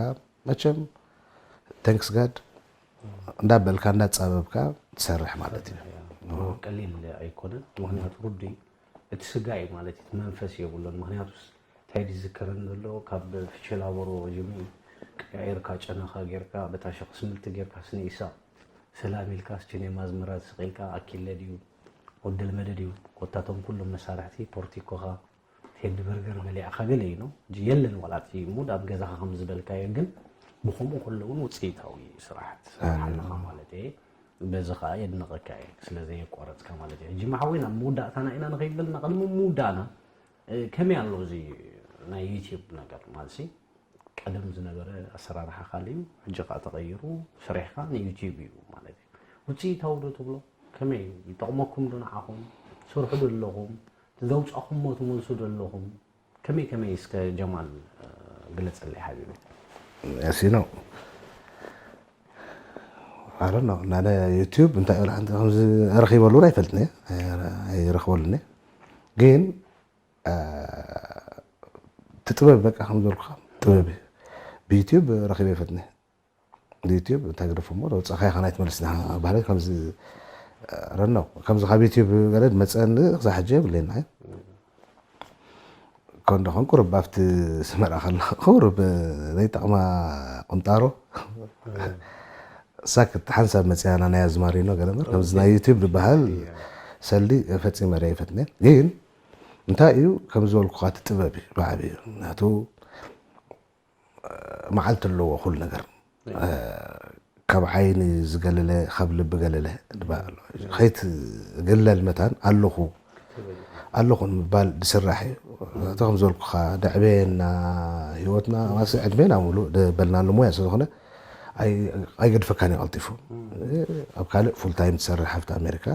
መቸም thanks God እንዳበልካ እንዳጻበብካ ትሰርሕ ማለት እዩ። ቀሊል ኣይኮነን። ምክንያቱ ርዱይ እቲ ስጋ እዩ ማለት እዩ፣ እቲ መንፈስ የብሉን። ምክንያቱስ እንታይ ዝዝከረኒ ዘሎ ካብ ፍቼላቦሮ ጅሚ ቀያይርካ ጨናኻ ጌርካ በታ ሸኽ ስምልቲ ጌርካ ስኒኢሳ ሰላም ኢልካ ስቺኔ ማዝመራ ስቕ ኢልካ ኣኪለ ድዩ ወደልመደ ድዩ ኮታቶም ኩሎም መሳርሕቲ ፖርቲኮኻ ቴዲ በርገር በሊዕኻ ገለ እዩ ነው እንጂ የለን ዋላ እቲ ሙድ ኣብ ገዛኻ ከም ዝበልካዮ ግን ብኸምኡ ከሎ እውን ውፅኢታዊ ስራሕ ትሰርሕ ኣለኻ ማለት እየ። በዚ ከዓ የድንቐካ እየ ስለ ዘየቋረፅካ ማለት እዩ። ሕጂ መሓወይ ናብ መወዳእታና ኢና ንኸይድ ዘለና ቅድሚ ምውዳእና ከመይ ኣሎ እዚ ናይ ዩቲዩብ ነገር ማለት ቀደም ዝነበረ ኣሰራርሓ ካልእ እዩ፣ ሕጂ ከዓ ተቐይሩ ስሪሕካ ንዩቲዩብ እዩ ማለት እዩ። ውፅኢታዊ ዶ ትብሎ? ከመይ እዩ? ይጠቕመኩም ዶ ንዓኹም? ትሰርሑ ዶ ኣለኹም? ዘውፃእኹሞ ትመልሱ ዶ ኣለኹም? ከመይ ከመይ እስከ ጀማል ግለፀለይ ሓቢቢ። ያሲኖ ኣረኖ ናደ ዩቲዩብ እንታይ ኢሉ ሓንቲ ከምዚ ረኺበሉ እውን ኣይፈልጥን እየ ኣይረኽበሉን እየ ግን እቲ ጥበብ በቃ ከም ዝበልኩኻ ጥበብ እዩ። ብዩትዩብ ረኺበ ይፈትኒ። ብዩትዩብ እንታይ ግደፎ እሞ ወፃእኻያ ከናይ ትመልስና ባህለ ከምዚ ረኖ ከምዚ ካብ ዩትዩብ ገለ መፀኒ ክሳብ ሕጂ የብለና እዩ። ኮንዶ ኾን ቁሩብ ኣብቲ ስመራ ከለኹ ቁሩብ ዘይጠቕማ ቁንጣሮ ሳክት ሓንሳብ መፅያና ናይ ኣዝማሪኖ ገለ እምበር ከምዚ ናይ ዩትዩብ ዝበሃል ሰልዲ ፈፂመ ሪኣ ይፈትነ ግን እንታይ እዩ ከም ዝበልኩኻ እቲ ጥበብ እዩ ብዓብዩ ምክንያቱ መዓልቲ ኣለዎ ኩሉ ነገር ካብ ዓይኒ ዝገለለ ካብ ልቢ ገለለ ድባ ኣሎ ከይትግለል መታን ኣለኹ ኣለኹ ንምባል ዝስራሕ እዩ እቲ ከም ዝበልኩኻ ደዕበየና ህይወትና ማስ ዕድሜና ሙሉእ ደበልናሉ ሞያ ስለዝኾነ ኣይገድፈካን እዩ ቀልጢፉ ኣብ ካልእ ፉል ታይም ትሰርሕ ኣብቲ ኣሜሪካ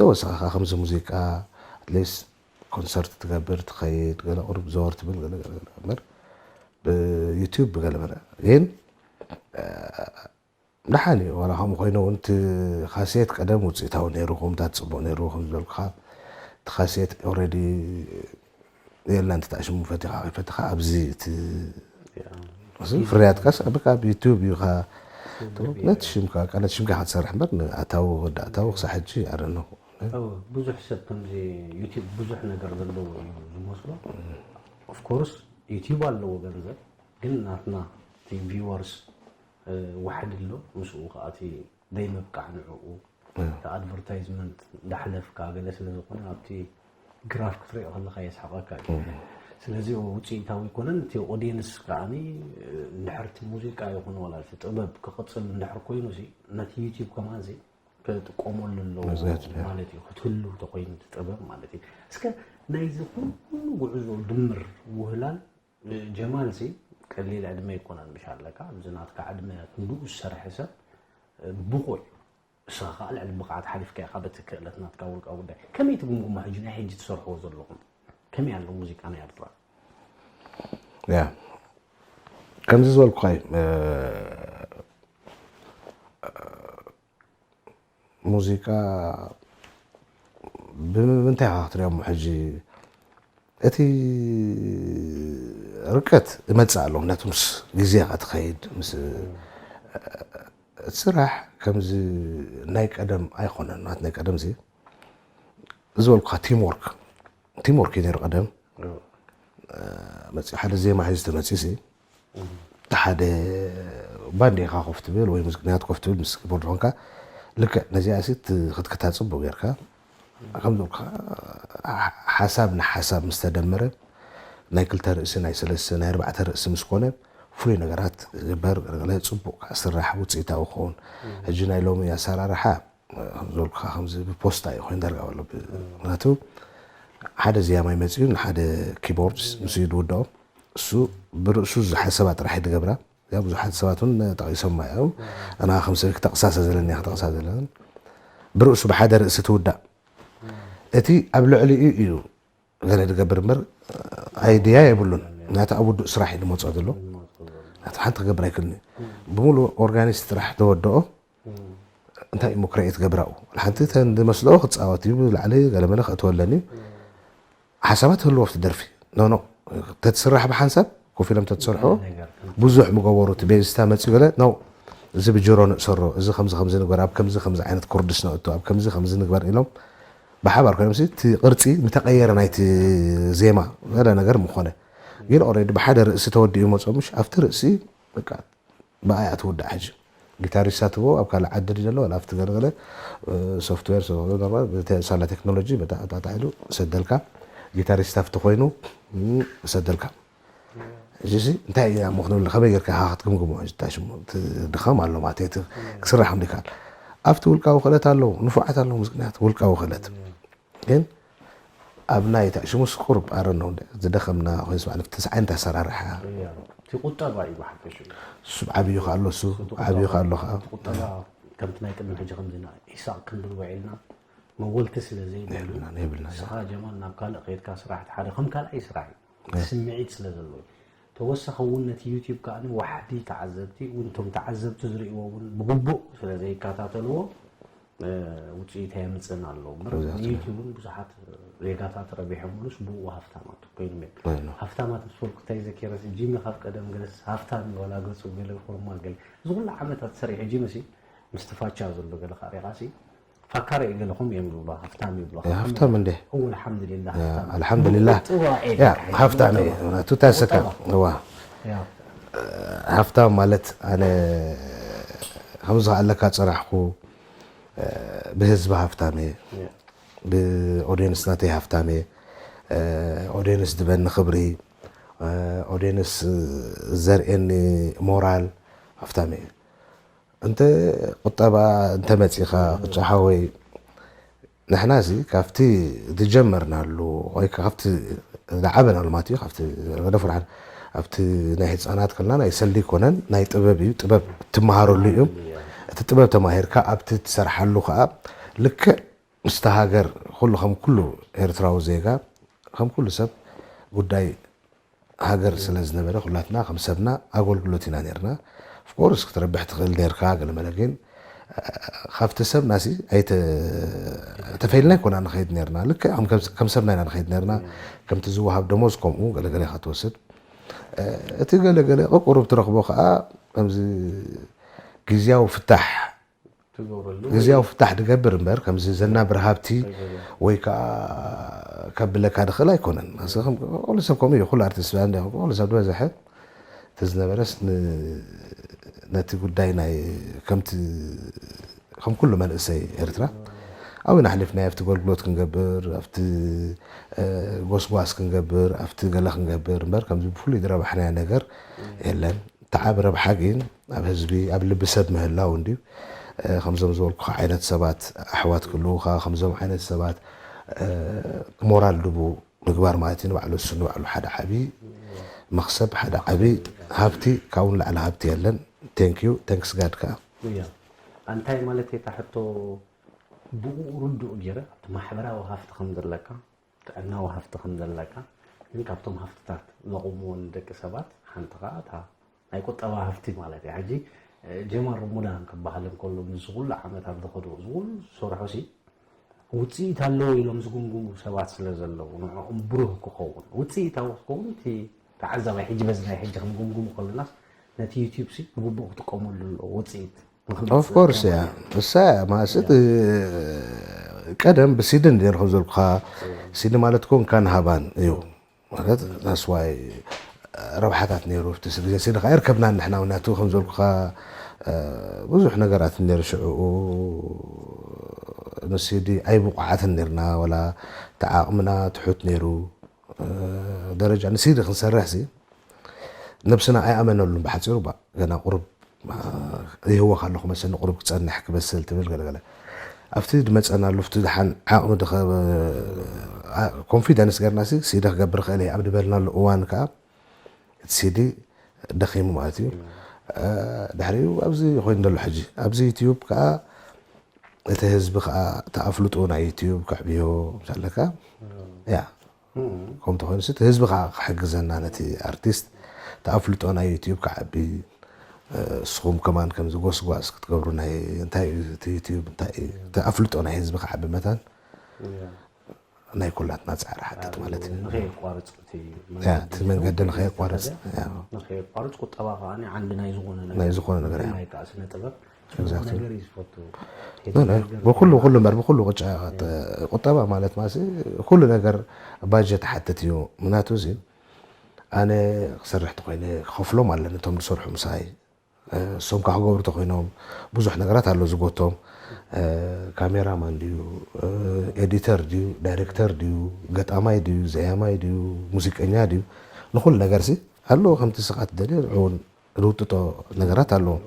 ተወሳኺ ከምዚ ሙዚቃ ኣትሊስት ኮንሰርት ትገብር ትኸይድ ገለ ቁሩብ ዘወር ትብል ገለ ገለ ገለ እምበር ብዩቲዩብ ብገለ መለ ግን ደሓን እዩ ዋላ ከምኡ ኮይኑ እውን እቲ ካሴት ቀደም ውፅኢታዊ ነይሩ ከምታት ፅቡቅ ነይሩ ከም ዝበልኩካ እቲ ካሴት ኦረዲ የላ እንተተኣሽሙ ፈቲኻ ፈቲኻ ኣብዚ እቲ ፍርያትካስ በቃ ኣብ ዩቲዩብ እዩ ነቲ ሽምካ ነቲ ሽምካ ክትሰርሕ እምበር ንኣታዊ ወዲ ኣታዊ ክሳብ ሕጂ ኣረነኹ ብዙሕ ሰብ ከምዚ ዩቲብ ብዙሕ ነገር ዘለዎ እዩ ዝመስሎ ኦፍኮርስ ዩቲብ ኣለዎ ገንዘብ ግን ናትና እቲ ቪወርስ ዋሕድ ኣሎ ምስኡ ከዓ እቲ ዘይምብቃዕ ንዕኡ እቲ ኣድቨርታይዝመንት እንዳሕለፍካ ገለ ስለ ዝኾነ ኣብቲ ግራፍ ክትሪኦ ከለካ የስሓቀካ እዩ ስለዚ ውፅኢታዊ ኣይኮነን። እቲ ኦዲየንስ ከዓኒ እንድሕር እቲ ሙዚቃ ይኹን ዋላ እቲ ጥበብ ክቕፅል እንድሕር ኮይኑ ሲ ነቲ ዩቲዩብ ከማን ሲ ክጥቀመሉ ኣለዎ ማለት እዩ። ክትህሉ ተኮይኑ እቲ ጥበብ ማለት እዩ። እስከ ናይዚ ኩሉ ጉዕዞ ድምር ውህላል ጀማል ሲ ቀሊል ዕድመ ኣይኮነን ምሽ ኣለካ ኣብዚ ናትካ ዕድመ ክንድኡ ዝሰርሐ ሰብ ብቑዕ ንስኻ ከዓ ልዕሊ ብቕዓት ሓሊፍካ ኢኻ በቲ ክእለት ናትካ ውልቃዊ ጉዳይ። ከመይ ትግምግሞ ሕጂ ናይ ሕጂ ትሰርሕዎ ዘለኹም? ከመይ ኣሎ ሙዚቃ ናይ ኤርትራ? ያ ከምዚ ዝበልኩኻ እዩ። ሙዚቃ ብምንታይ ኢኻ ክትሪኦሞ ሕጂ እቲ ርቀት ይመፅእ ኣሎ ምክንያቱ ምስ ግዜ ኢኻ ትኸይድ ምስ እቲ ስራሕ ከምዚ ናይ ቀደም ኣይኮነን ማለት ናይ ቀደም ዚ ዝበልኩኻ ቲም ወርክ ቲም ወርክ እዩ ነይሩ ቀደም መፅኡ ሓደ ዜማ ሒዙ ተመፅኡ ሲ ሓደ ባንዴኻ ኮፍ ትብል ወይ ሙዚቀኛት ኮፍ ትብል ምስ ኪቦርድ ኮንካ ልክዕ ነዚኣ ሲ ክትክታ ፅቡቅ ጌርካ ከም ዝበልኩኻ ሓሳብ ንሓሳብ ምስ ተደመረ ናይ ክልተ ርእሲ ናይ ሰለስተ ናይ ኣርባዕተ ርእሲ ምስ ኮነ ፍሉይ ነገራት ዝግበር ገለገለ ፅቡቅ ከዓ ስራሕ ውፅኢታዊ ክኸውን ሕጂ ናይ ሎሚ ኣሰራርሓ ዝበልኩኻ ከምዚ ብፖስታ እዩ ኮይኑ ዳርጋ በሎ ምክንያቱ ሓደ ዜማ ይመፅኡ ንሓደ ኪቦርድ ምስ ዝውድኦ እሱ ብርእሱ ዝሓሰባ ጥራሕ ድገብራ እዚኣ ብዙሓት ሰባት እውን ጠቂሶማ እዮም ኣና ከም ሰብ ክጠቅሳ ስለ ዘለኒ ክጠቅሳ ዘለኒ ብርእሱ ብሓደ ርእሲ ትውዳእ እቲ ኣብ ልዕሊኡ እዩ ገለ ድገብር እምበር ኣይድያ የብሉን ናቲ ኣብ ውዱእ ስራሕ እዩ ድመፅኦ ዘሎ ናቲ ሓንቲ ክገብር ኣይክልኒ ብሙሉ ኦርጋኒስት ጥራሕ ተወድኦ እንታይ እሞ ክረኢ ትገብራኡ ሓንቲ ተን ዝመስልኦ ክፃወት እዩ ብላዕሊ ገለመለ ክእትወለኒ ሓሳባት ህልዎ ኣብቲ ደርፊ ኖኖ ተትስራሕ ብሓንሳብ ኮፍ ኢሎም ተትሰርሖ ብዙሕ ምገበሩ እቲ ቤዝታ መፅኡ ገለ ነው እዚ ብጅሮ ንእሰሮ እዚ ከምዚ ከምዚ ንግበር ኣብ ከምዚ ከምዚ ዓይነት ኮርድስ ነእቱ ኣብ ከምዚ ከምዚ ንግበር ኢሎም ብሓባር ኮይኖም እቲ ቅርፂ ምተቀየረ ናይቲ ዜማ ገለ ነገር ምኮነ ግን ኦሬዲ ብሓደ ርእሲ ተወዲኡ መፅኦ ምሽ ኣብቲ ርእሲ በቃ ብኣያ ትውዳእ ሕጂ ጊታሪስታ ትቦ ኣብ ካልእ ዓዲ ድዩ ዘሎ ወላ ኣብቲ ገለገለ ሶፍትዌር ሳላ ቴክኖሎጂ ኣጣጣሒሉ ሰደልካ ጊታሪስት ኣብቲ ኮይኑ ሰደልካ እዚ ሲ እንታይ እያ እሞ ክንብል ከመይ ጌርካ ኢኻ ክትግምግሞ እዚ እንታይ ሽሙ እቲ ድኻም ኣሎ ማለት እዩ እቲ ክስራሕ እንዲካል ኣብቲ ውልቃዊ ክእለት ኣለዉ ንፉዓት ኣለዉ ሙዚቀኛታት ውልቃዊ ክእለት ግን ኣብ ናይ ታሽሙስ ቁሩብ ኣረነው ዝደኸምና ኮይንስ ማለት ተስዓይነት ኣሰራርሓ እቲ ቁጠባ እዩ ብሓፈሽኡ እሱ ዓብዩ ከኣሎ እሱ ዓብዩ ከኣሎ ከዓ እቲ ቁጠባ ከምቲ ናይ ቅድሚ ሕጂ ከምዚና ኢሳቅ ክንብል ውዒልና መወልቲ ስለ ዘይብሉ የብልናን የብልና ንስኻ ጀማል ናብ ካልእ ከይድካ ስራሕ እቲ ሓደ ከም ካልኣይ ስራሕ እዩ ስምዒት ስለ ዘለዎ ተወሳኺ እውን ነቲ ዩቲብ ከዓ ዋሕዲ ተዓዘብቲ እውን እቶም ተዓዘብቲ ዝርእይዎ እውን ብግቡእ ስለ ዘይከታተልዎ ውፅኢት ኣየምፅእን ኣሎ እምበር ንዩቲብ እውን ብዙሓት ዜጋታት ረቢሖምሉስ ብኡ ሃፍታማት ኮይኖም እዮም ሃፍታማት ምስ በልኩ እንታይ ዘኪረ ጂሚ ካብ ቀደም ገለስ ሃፍታም እዩ ዋላ ገፁ ገለ ፎርማ ገለ እዚ ኩሉ ዓመታት ሰሪሑ ጂሚ ሲ ምስቲ ፋቻ ዘሎ ገለ ካሪኻ ሲ ፋካረ እዩ ገለኹም እዮም ዝብሉ ሃፍታም ይብሉ ሃፍታም እንዴ እወ ኣልሓምዱሊላ ኣልሓምዱሊላ ሃፍታም እዩ ምክንያቱ እንታይ ሰካ እዋ ሃፍታም ማለት ኣነ ከምዚ ከኣለካ ፅራሕኩ ብህዝቢ ሃፍታም እየ ብኦዲየንስ ናተይ ሃፍታም እየ ኦዲየንስ ድበኒ ክብሪ ኦዲየንስ ዘርእየኒ ሞራል ሃፍታም እየ እንተ ቁጠባ እንተ መፂኻ ቅጫ ሓወይ ንሕና እዚ ካብቲ ዝጀመርናሉ ወይ ካብቲ ዝዓበናሉ ማለት እዩ ካብቲ ገደፉ ንሓን ኣብቲ ናይ ህፃናት ከልና ናይ ሰልዲ ይኮነን ናይ ጥበብ እዩ ጥበብ ትመሃረሉ እዩ እቲ ጥበብ ተማሂርካ ኣብቲ ትሰርሓሉ ከዓ ልክዕ ምስቲ ሃገር ኩሉ ከም ኩሉ ኤርትራዊ ዜጋ ከም ኩሉ ሰብ ጉዳይ ሃገር ስለ ዝነበረ ኩላትና ከም ሰብና ኣገልግሎት ኢና ነርና ኦፍኮርስ ክትረብሕ ትኽእል ነርካ ገለመለ ግን ካብቲ ሰብና ሲ ኣይተ ተፈይልና ይኮና ንኸይድ ነርና ልክዕ ከም ሰብና ኢና ንኸይድ ነርና ከምቲ ዝወሃብ ደሞዝ ከምኡ ገለገለ ኢኻ ትወስድ እቲ ገለገለ ቅቁሩብ ትረኽቦ ከዓ ከምዚ ግዝያዊ ፍታሕ ግዝያዊ ፍታሕ ድገብር እምበር ከምዚ ዘናብር ሃብቲ ወይ ከዓ ከብለካ ድኽእል ኣይኮነን ኩሉ ሰብ ከምኡ እዩ ኩሉ ኣርቲስት ኩሉ ሰብ ዝበዝሐ ተዝነበረስ ነቲ ጉዳይ ናይ ከምቲ ከም ኩሉ መንእሰይ ኤርትራ ኣብና ኣሕሊፍና ኣብቲ ኣገልግሎት ክንገብር ኣብቲ ጎስጓስ ክንገብር ኣብቲ ገለ ክንገብር እምበር ከምዚ ብፍሉይ ዝረባሕናዮ ነገር የለን። ተዓብ ረብሓ ግን ኣብ ህዝቢ ኣብ ልቢ ሰብ ምህላው እንድዩ። ከምዞም ዝበልኩኻ ዓይነት ሰባት ኣሕዋት ክህልውኻ ከምዞም ዓይነት ሰባት ሞራል ድቡ ምግባር ማለት እዩ። ንባዕሉ እሱ ንባዕሉ ሓደ ዓብዪ መኽሰብ ሓደ ዓብዪ ሃብቲ ካብኡ ንላዕሊ ሃብቲ የለን። Thank you thanks God ከዓ እያ እንታይ ማለት እታ ሕቶ ብኡ ርዱእ ገይረ ኣብቲ ማሕበራዊ ሃፍቲ ከም ዘለካ ጥዕናዊ ሃፍቲ ከም ዘለካ ግን ካብቶም ሃፍትታት ዘቑምዎ ንደቂ ሰባት ሓንቲ ከዓ እታ ናይ ቁጠባ ሃፍቲ ማለት እዩ። ሕጂ ጀማል ሮሞዳን ክበሃል እንከሎ ምስ ኩሉ ዓመት ኣብ ዝኸዶ ዝኩሉ ዝሰርሖ ሲ ውፅኢት ኣለዎ ኢሎም ዝጉምጉሙ ሰባት ስለ ዘለዉ ንዕኦም ብሩህ ክኸውን ውፅኢታዊ ክኸውን እቲ ተዓዛባይ ሕጂ በዚ ናይ ሕጂ ክንጉምጉሙ ከለናስ ነቲ ዩቲዩብ ሲ ብግቡእ ክጥቀመሉ ኣለዎ ውፅኢት Of course እያ እሳ ማለት ቀደም ብሲዲ ነይሩ ከም ዘልኩኻ ሲዲ ማለት ኮን ካን ሃባን እዩ ማለት that's why ረብሓታት ነይሩ ኣብቲ ግዜ ሲዲ ከዓ ይርከብና ንሕና ምክንያቱ ከም ዘልኩኻ ብዙሕ ነገራት ነይሩ ሽዕኡ ንሲዲ ኣይብቑዓትን ነርና ወላ ተዓቕምና ትሑት ነይሩ ደረጃ ንሲዲ ክንሰርሕ ሲ ነብስና ኣይኣመነሉን ብሓፂሩ ባ ገና ቁሩብ ይህወኽ ኣለኹ መሰኒ ቁሩብ ክፀንሕ ክበስል ትብል ገለገለ ኣብቲ ድመፀናሉ ፍቲ ድሓን ዓቕሚ ድኸ ኮንፊደንስ ገርና ሲ ሲዲ ክገብር ክእል ኣብ ድበልናሉ እዋን ከዓ እቲ ሲዲ ደኺሙ ማለት እዩ ድሕሪኡ ኣብዚ ኮይኑ ዘሎ ሕጂ ኣብዚ ዩትዩብ ከዓ እቲ ህዝቢ ከዓ ተኣፍልጡ ናይ ዩትዩብ ከዕብዮ ምሳለካ ያ ከምኡ ተኾይኑ እቲ ህዝቢ ከዓ ክሕግዘና ነቲ ኣርቲስት ተኣፍልጦ ናይ ዩትዩብ ክዓቢ እስኹም ከማን ከምዚ ጎስጓስ ክትገብሩ ናይ እንታይ እዩ እቲ ዩትዩብ እንታይ እዩ እቲ ኣፍልጦ ናይ ህዝቢ ክዓቢ መታን ናይ ኩላትና ፃዕሪ ሓትት ማለት እዩ ንኸየቋርፅ እቲ ያ፣ እቲ መንገዲ ንኸየቋርፅ ያ፣ ንኸየቋርፅ ቁጠባ ከዓ ዓንዲ ናይ ዝኾነ ናይ ዝኾነ ነገር ያ። ናይ ከዓ ስነ ጥበብ ጽቡቕ ነገር እዩ ዝፈቱ ብኩሉ ኩሉ እምበር ብኩሉ ቅጫ ቁጠባ ማለት ማለት ኩሉ ነገር ባጀት ሓትት እዩ ምናቱ እዚ ኣነ ክሰርሕ ተኮይነ ክኸፍሎም ኣለኒ እቶም ዝሰርሑ ምሳይ እሶም ከዓ ክገብሩ ተኮይኖም ብዙሕ ነገራት ኣሎ ዝጎቶም ካሜራማን ድዩ ኤዲተር ድዩ ዳይሬክተር ድዩ ገጣማይ ድዩ ዘያማይ ድዩ ሙዚቀኛ ድዩ ንኩሉ ነገር ሲ ኣሎ ከምቲ ስኻ ትደልዮ እውን ዝውጥጦ ነገራት ኣለዎም።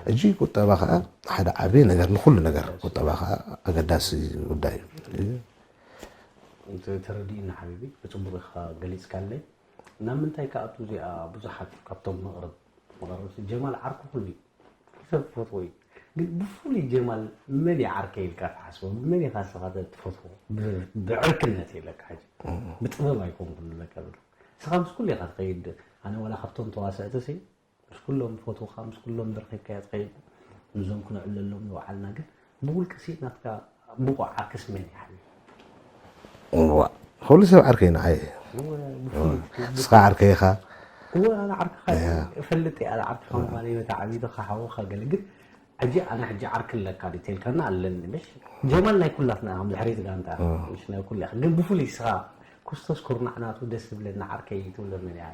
ሕጂ ቁጠባ ከዓ ሓደ ዓብዪ ነገር ንኩሉ ነገር ቁጠባ ከዓ ኣገዳሲ ጉዳይ እዩ። ተረዲእና ሓቢቢ ብፅቡቅ ኢኻ ገሊፅካለይ። ናብ ምንታይ ክኣቱ እዚኣ ብዙሓት ካብቶም መቕረብ መቐረብቲ ጀማል ዓርኩ ኩሉ እዩ። ሰብ ክፈትዎ እዩ። ግን ብፍሉይ ጀማል መን እዩ ዓርከይ ኢልካ ትሓስቦ? ብመን ኢኻ ንስኻ ትፈትዎ? ብዕርክነት ኢለካ ሕጂ ብጥበብ ኣይኮንኩን ዝለካ ዘሎ ንስኻ ምስ ኩሉ ኢኻ ትኸይድ። ኣነ ዋላ ካብቶም ተዋሰእቲ ሲ ምስ ኩሎም ዝፈትውኻ ምስ ኩሎም ዝረኺብካዮ ትኸይድ። ምስዞም ክነዕለሎም ዝወዓልና ግን ብውልቂ ሲ ናትካ ብቑዕ ዓርክስ መን እዩ ሓቢቢ? እዋ፣ ኩሉ ሰብ ዓርከይ ንዓይ እዩ። እስኻ ዓርከይ ኢኻ። እወ ኣነ ዓርክኻ እፈልጥ እየ ኣነ ዓርክኻ ምዃነይ በታ ዓቢትኻ ሓውኻ ገለ ግን ሕጂ ኣነ ሕጂ ዓርኪ ኣለካ ዲተልካና ኣለኒ ምሽ ጀማል ናይ ኩላትና ኢኻ ድሕሪት ጋንታ ምሽ ናይ ኩሉ ኢኻ ግን ብፍሉይ እስኻ ኩስቶስ ኩርናዕ ናቱ ደስ ዝብለኒ ዓርከይ ትብሎ መን እያ?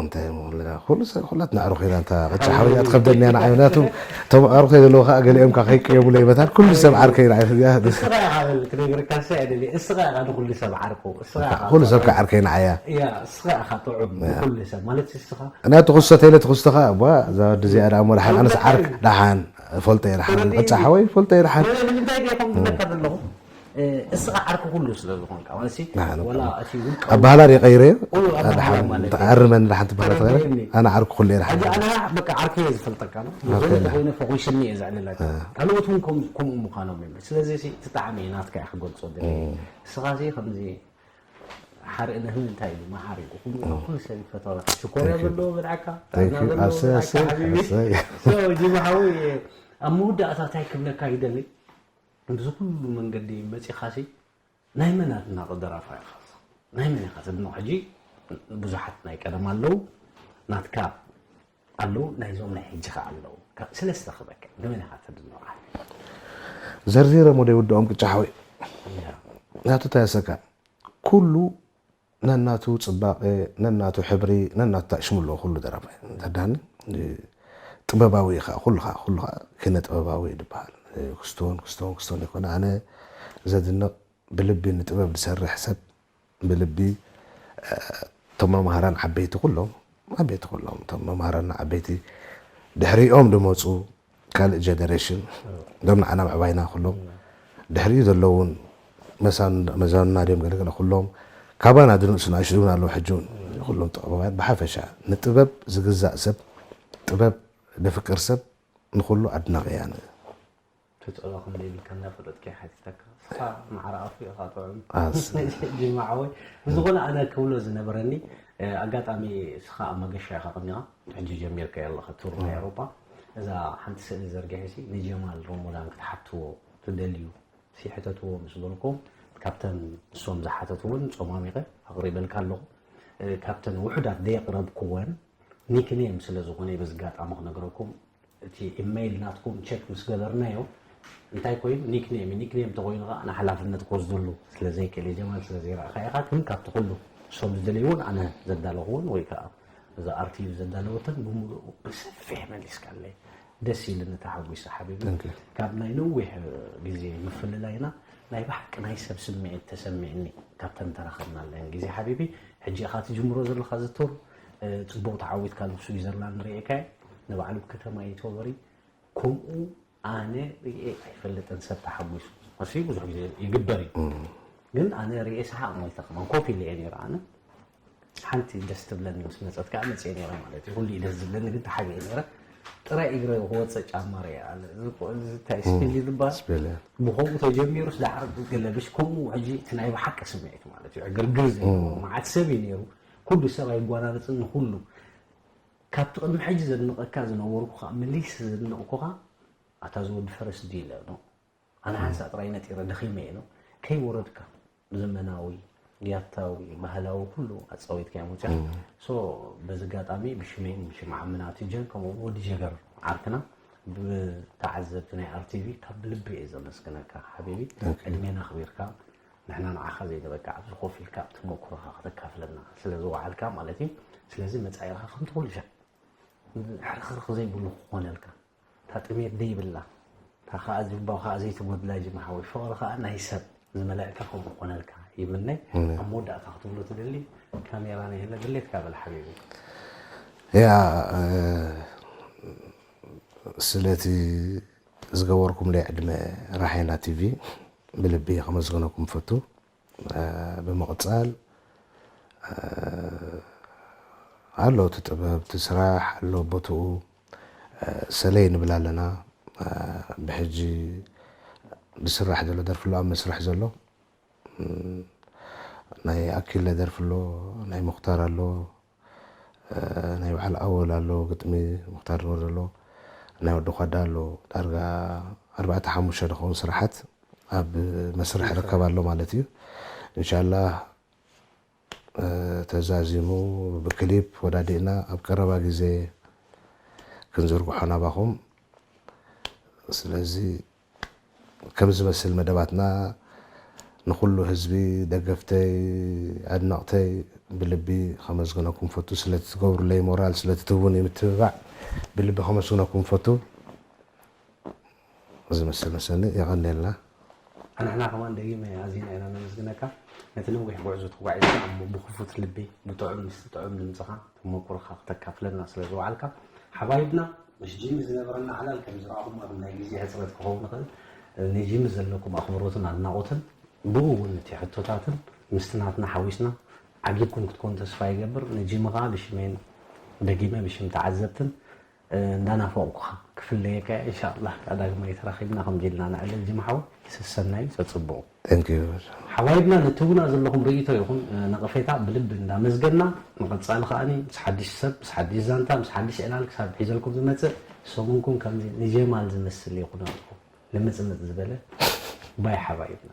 እንታይ ምኽልላ ኩሉ ሰብ ኩላትና ኣዕሩኽ ኢና እንታ ቅጫ ሓበያ ትኸብደኒ እያ ንዓይ ምክንያቱ እቶም ኣዕሩኸይ ዘለዉ ከዓ ገሊኦም ከዓ ከይቅየሙለይ መታን ኩሉ ሰብ ዓርከይ ንዓይ እዚኣ ደስ እስኻ ኢኻ በል ክነግረካ ሲ ኣይደሊ እስኻ ኢኻ ንኩሉ ሰብ ዓርኩ እስኻ ኢኻ ኩሉ ሰብ ከዓ ዓርከይ ንዓይ እያ እያ እስኻ ኢኻ ጥዑም ንኩሉ ሰብ ማለት እስኻ እና ትኹስቶ ተይለ ትኹስቶ ከዓ እቧ እዛ ወዲ እዚኣ ደኣ እሞ ደሓን ኣነስ ዓርክ ደሓን ፈልጦ እየ ደሓን ቅጫ ሓወይ ፈልጦ እየ ደሓን ንምንታይ ዲኹም ዝመካ ዘለኹም እስኻ ዓርኪ ኩሉ ስለ ዝኾንካ ማለት ሲ ንዓና ወላ እቲ ውልቃዊ ኣበሃላር የቀይረዮ ኡ፣ ኣበሃላር ደሓን ማለት እዩ። ተኣርመን ደሓን ትበሃል ተቐረ ተረድእኒ። ኣነ ዓርኩ ኩሉ እየ ደሓን ሕጂ ኣነ በቃ ዓርከይ እየ ዝፈልጠካ ነው። ኦኬ፣ ብዘለተ ላ። ኮይነ ፈኹሽኒ እየ ዘዕልለካ። ካልኦት እውን ከም- ከምኡ ምዃኖም እዮም። ስለዚ ሲ እቲ ጣዕሚ እዩ ናትካ እየ ክገልጾ ደልየ። እስኻ ሲ ከምዚ ሓርኢ ነህሚ እንታይ እዩ መሓሪ እዩ። ኩሉ ኩሉ ሰብ ይፈተወካ። ሽኮርያ ዘለዎ ብልዓካ፣ ጥዕና ዘለዎ ብልዓካ ሓቢቢ። ኣሰይ። So ጅማ ሓወይ ኣብ መወዳእታ እንታይ ክብለካ ይደሊ? ብዚ ኩሉ መንገዲ መጺኻሲ ናይ መን ኣድናቂ ደራፋይ ኢኻ? ናይ መን ኢኻ ተድንቕ? ሕጂ ብዙሓት ናይ ቀደም ኣለዉ ናትካ ኣለዉ ናይዞም ናይ ሕጂ ኸዓ ኣለዉ። ስለስተ ክበከ ንመን ኢኻ ተድንቕ? ዘርዚረ ሞ ደይውድኦም ቅጫ ሓወይ ናቱ እንታይ ያሰካ ኩሉ ነናቱ ፅባቐ ነናቱ ሕብሪ ነናቱ ታሽሙ ኣለዎ ኩሉ ደራፋይ ተዳኒ ጥበባዊ ኢኻ ኩልኻ ኩልኻ ክነ ጥበባዊ እዩ ዝበሃል ክስቶን ክስቶን ክስቶን ይኮነ። ኣነ ዘድንቕ ብልቢ ንጥበብ ዝሰርሕ ሰብ፣ ብልቢ፣ እ፣ እቶም መምሃራን ዓበይቲ ኩሎም፣ ዓበይቲ ኩሎም እቶም መምሃራን ዓበይቲ ድሕሪኦም ዝመፁ ካልእ ጀነሬሽን፣ እዞም ንዓና ምዕባይና ኩሎም ድሕሪኡ ዘለውን መሳን-፣ መዛኑና ድዮም ገለገለ ኩሎም ካባና ድንእሱ ንኣሽቱ እውን ኣለዉ። ሕጂ እውን ኩሎም ጥበባውያን ብሓፈሻ ንጥበብ ዝግዛእ ሰብ፣ ጥበብ ዘፍቅር ሰብ ንኩሉ ኣድናቒ እያ። ትጥዕሎ ከም ዘይብልካ እንዳፈለጥካ ሓቲተካ ስኻ ማዕረ ኣፉ ኢኻ ጥዑም ኣስ- ጅማ ሓወይ። ብዝኾነ ኣነ ክብሎ ዝነበረኒ፣ እ፣ ኣጋጣሚ ስኻ ኣብ መገሻ ኢኻ ቀኒኻ፣ ሕጂ ጀሚርካ ኣለኻ ቱር ናይ ኤውሮጳ። እዛ ሓንቲ ስእሊ ዘርጊሐ ሲ ንጀማል ሮሞዳን ክትሓትዎ ትደልዩ ሲ ሕተትዎ ምስ በልኩም፣ ካብተን እሶም ዝሓተትወን ጾማሚቐ ኣቕሪበልካ ኣለኹ። እ፣ ካብተን ውሑዳት ዘየቕረብክወን ኒክኔም ስለ ዝኾነ በዚ ኣጋጣሚ ክነግረኩም፣ እቲ ኢመይል ናትኩም ቸክ ምስ ገበርናዮ እንታይ ኮይኑ ኒክኔም ኒክኔም ተኮይኑ ከዓ ንሓላፍነት ክወስደሉ ስለ ዘይክእል ጀማል ስለ ዘይረእካ ኢኻ። ግን ካብቲ ኩሉ እሶም ዝደልይዎን ኣነ ዘዳለኽዎን ወይ ከዓ እዛ ኣርቲ ዘዳለወትን ብምሉኡ ብሰፊሕ መሊስካለይ። ደስ ኢልኒ ተሓጒሰ ሓቢቢ። ካብ ናይ ነዊሕ ግዜ ምፍልላይና ናይ ብሓቂ ናይ ሰብ ስምዒት ተሰሚዕኒ ካብተን ተራኸብናለን ግዜ ሓቢቢ። ሕጂ ኢኻ ትጅምሮ ዘለኻ ዝቱር፣ ጽቡቕ ተዓዊትካ ኣብ ስዊዘርላንድ ርእየካዮ። ንባዕሉ ብከተማ ኢቶበሪ ከምኡ ኣነ ርእየ ኣይፈልጥን ሰብ ተሓጒሱ። እሱ ብዙሕ ግዜ ይግበር እዩ። ግን ኣነ ርእየ ሰሓቕ ሞይተ ከማን ኮፍ ኢለ እየ ነይረ ኣነ። ሓንቲ ደስ ትብለኒ ምስ መጸት ከዓ መጽየ ነይረ ማለት እዩ። ኩሉ እዩ ደስ ዝብለኒ ግን ተሓቢኤ ነይረ። ጥራይ እግረ ክወፅእ ጫማ ርእየ ኣነ። እዚ ቆ-፣ እዚ እንታይ ስፒል እዩ ዝበሃል? ስፒል፣ እ። ብኸምኡ ተጀሚሩስ ዳዕረ ገለ ብሽ ከምኡ ሕጂ እቲ ናይ ብሓቂ ስምዒት ማለት እዩ። ዕግርግር ዘይብሉ መዓት ሰብ እዩ ነይሩ። ኩሉ ሰብ ኣይጓናነፅን ንኩሉ። ካብቲ ቅድሚ ሕጂ ዘድንቐካ ዝነበርኩ ከዓ መሊስ ዘድንቕኩኻ ኣታ ዝወዲ ፈረስ ድዩ ኢለ ነው። ኣነ ሓንሳእ ጥራይ ነጢረ ደኺመ እየ ነው። ከይወረድካ ዘመናዊ፣ ያታዊ፣ ባህላዊ ኩሉ ኣጻዊትካ እዮም ወጽያ። ሶ በዚ ኣጋጣሚ ብሽመይን ብሽም ዓምና ትጀን ከምኡ እውን ወዲ ጀገር ዓርክና ብተዓዘብቲ ናይ ኣርቲቪ ካብ ልቢ እየ ዘመስግነካ ሓቢቢ። ዕድሜና ኣኽቢርካ ንሕና ንዓኻ ዘይነበካ ኣብዚ ኮፍ ኢልካ ተመኩሮኻ ከተካፍለና ስለ ዝወዓልካ ማለት እዩ። ስለዚ መጻኢኻ ከምቲ ኩሉ ሻዕ ሕርኽርኽ ዘይብሉ ክኾነልካ፣ እታ ጥሜት ዘይብላ፣ እታ ከኣ ዝንባው ከኣ ዘይትጎድላ ጅማ ሓወይ፣ ፍቕሪ ከኣ ናይ ሰብ ዝመለእካ ከምኡ ክኾነልካ ይምነ። ኣብ መወዳእታ ክትብሎ ትደሊ ካሜራ ናይ ህለ ድሌትካ በል ሓቢቢ። ያ፣ እ፣ ስለቲ ዝገበርኩምለይ ዕድመ ራሄና ቲቪ ብልቢ ከመስግነኩም ፈቱ። እ፣ ብምቕጻል፣ እ፣ ኣሎ እቲ ጥበብ፣ እቲ ስራሕ ኣሎ ቦትኡ። እ፣ ሰለይ ንብል ኣለና። እ፣ ብሕጂ ዝስራሕ ዘሎ ደርፊ ኣሎ፣ ኣብ መስርሕ ዘሎ። እ፣ ናይ ኣኪለ ደርፊ ኣሎ፣ ናይ ሙኽታር ኣሎ፣ እ፣ ናይ በዓል ኣወል ኣሎ፣ ግጥሚ ሙኽታር ንወር ዘሎ፣ ናይ ወዲ ኳዳ ኣሎ። ዳርጋ ኣርባዕተ ሓሙሽተ ዝኸውን ስራሓት ኣብ መስርሕ ይርከብ ኣሎ ማለት እዩ። እንሻላህ፣ እ፣ ተዛዚሙ ብክሊፕ ወዳዲእና ኣብ ቀረባ ግዜ ክንዝርግሖ ናባኹም። ስለዚ ከም ዝመስል መደባትና ንኹሉ ህዝቢ፣ ደገፍተይ፣ ኣድነቕተይ ብልቢ ከመስግነኩም ፈቱ። ስለቲ ትገብሩለይ ሞራል፣ ስለቲ ትህቡኒ ምትብባዕ ብልቢ ከመስግነኩም ፈቱ። ዝመስል መሰኒ የቐንየልና። ኣንሕና ከማን ደጊመ ኣዚና ኢና ነመስግነካ። ነቲ ነዊሕ ጉዕዞ ተጓዒዝካ እሞ ብኽፉት ልቢ፣ ብጥዑም ምስቲ ጥዑም ድምጽኻ ተመኩሮኻ ክተካፍለና ስለ ዝወዓልካ። ሓባይብና፣ ምስ ጂሚ ዝነበረና ዓላል ከም ዝረኣኹም ኣብ ናይ ግዜ ሕጽረት ክኸውን ይኽእል። ንጂሚ ዘለኩም ኣኽብሮትን ኣድናቖትን፣ ብኡ እውን እቲ ሕቶታትን ምስቲ ናትና ሓዊስና ዓጊብኩም ክትኮኑ ተስፋ ይገብር። ንጂሚ ኸኣ ብሽሜን ደጊመ ብሽም ተዓዘብትን እንዳናፈቕኩኻ ክፍለየካ እየ። ኢንሻኣላህ ከኣ ዳግማይ ተራኺብና ከምዚ ኢልና ነዕልል ጅማ ሓወይ። ሰሰናዩ፣ ሰጽብቑ። Thank you። ሓባይብና፣ ንትህቡና ዘለኹም ርእይቶ ይኹን ነቐፌታ ብልቢ እንዳመስገና፣ ንቐጻሊ ከኣኒ ምስ ሓድሽ ሰብ፣ ምስ ሓድሽ ዛንታ፣ ምስ ሓድሽ ዕላል ክሳብ ሒዘልኩም ዝመጽእ፣ ሰሙንኩም ከምዚ ንጀማል ዝመስል ይኹነልኩም። ልምጽምጽ ዝበለ ባይ ሓባይብና።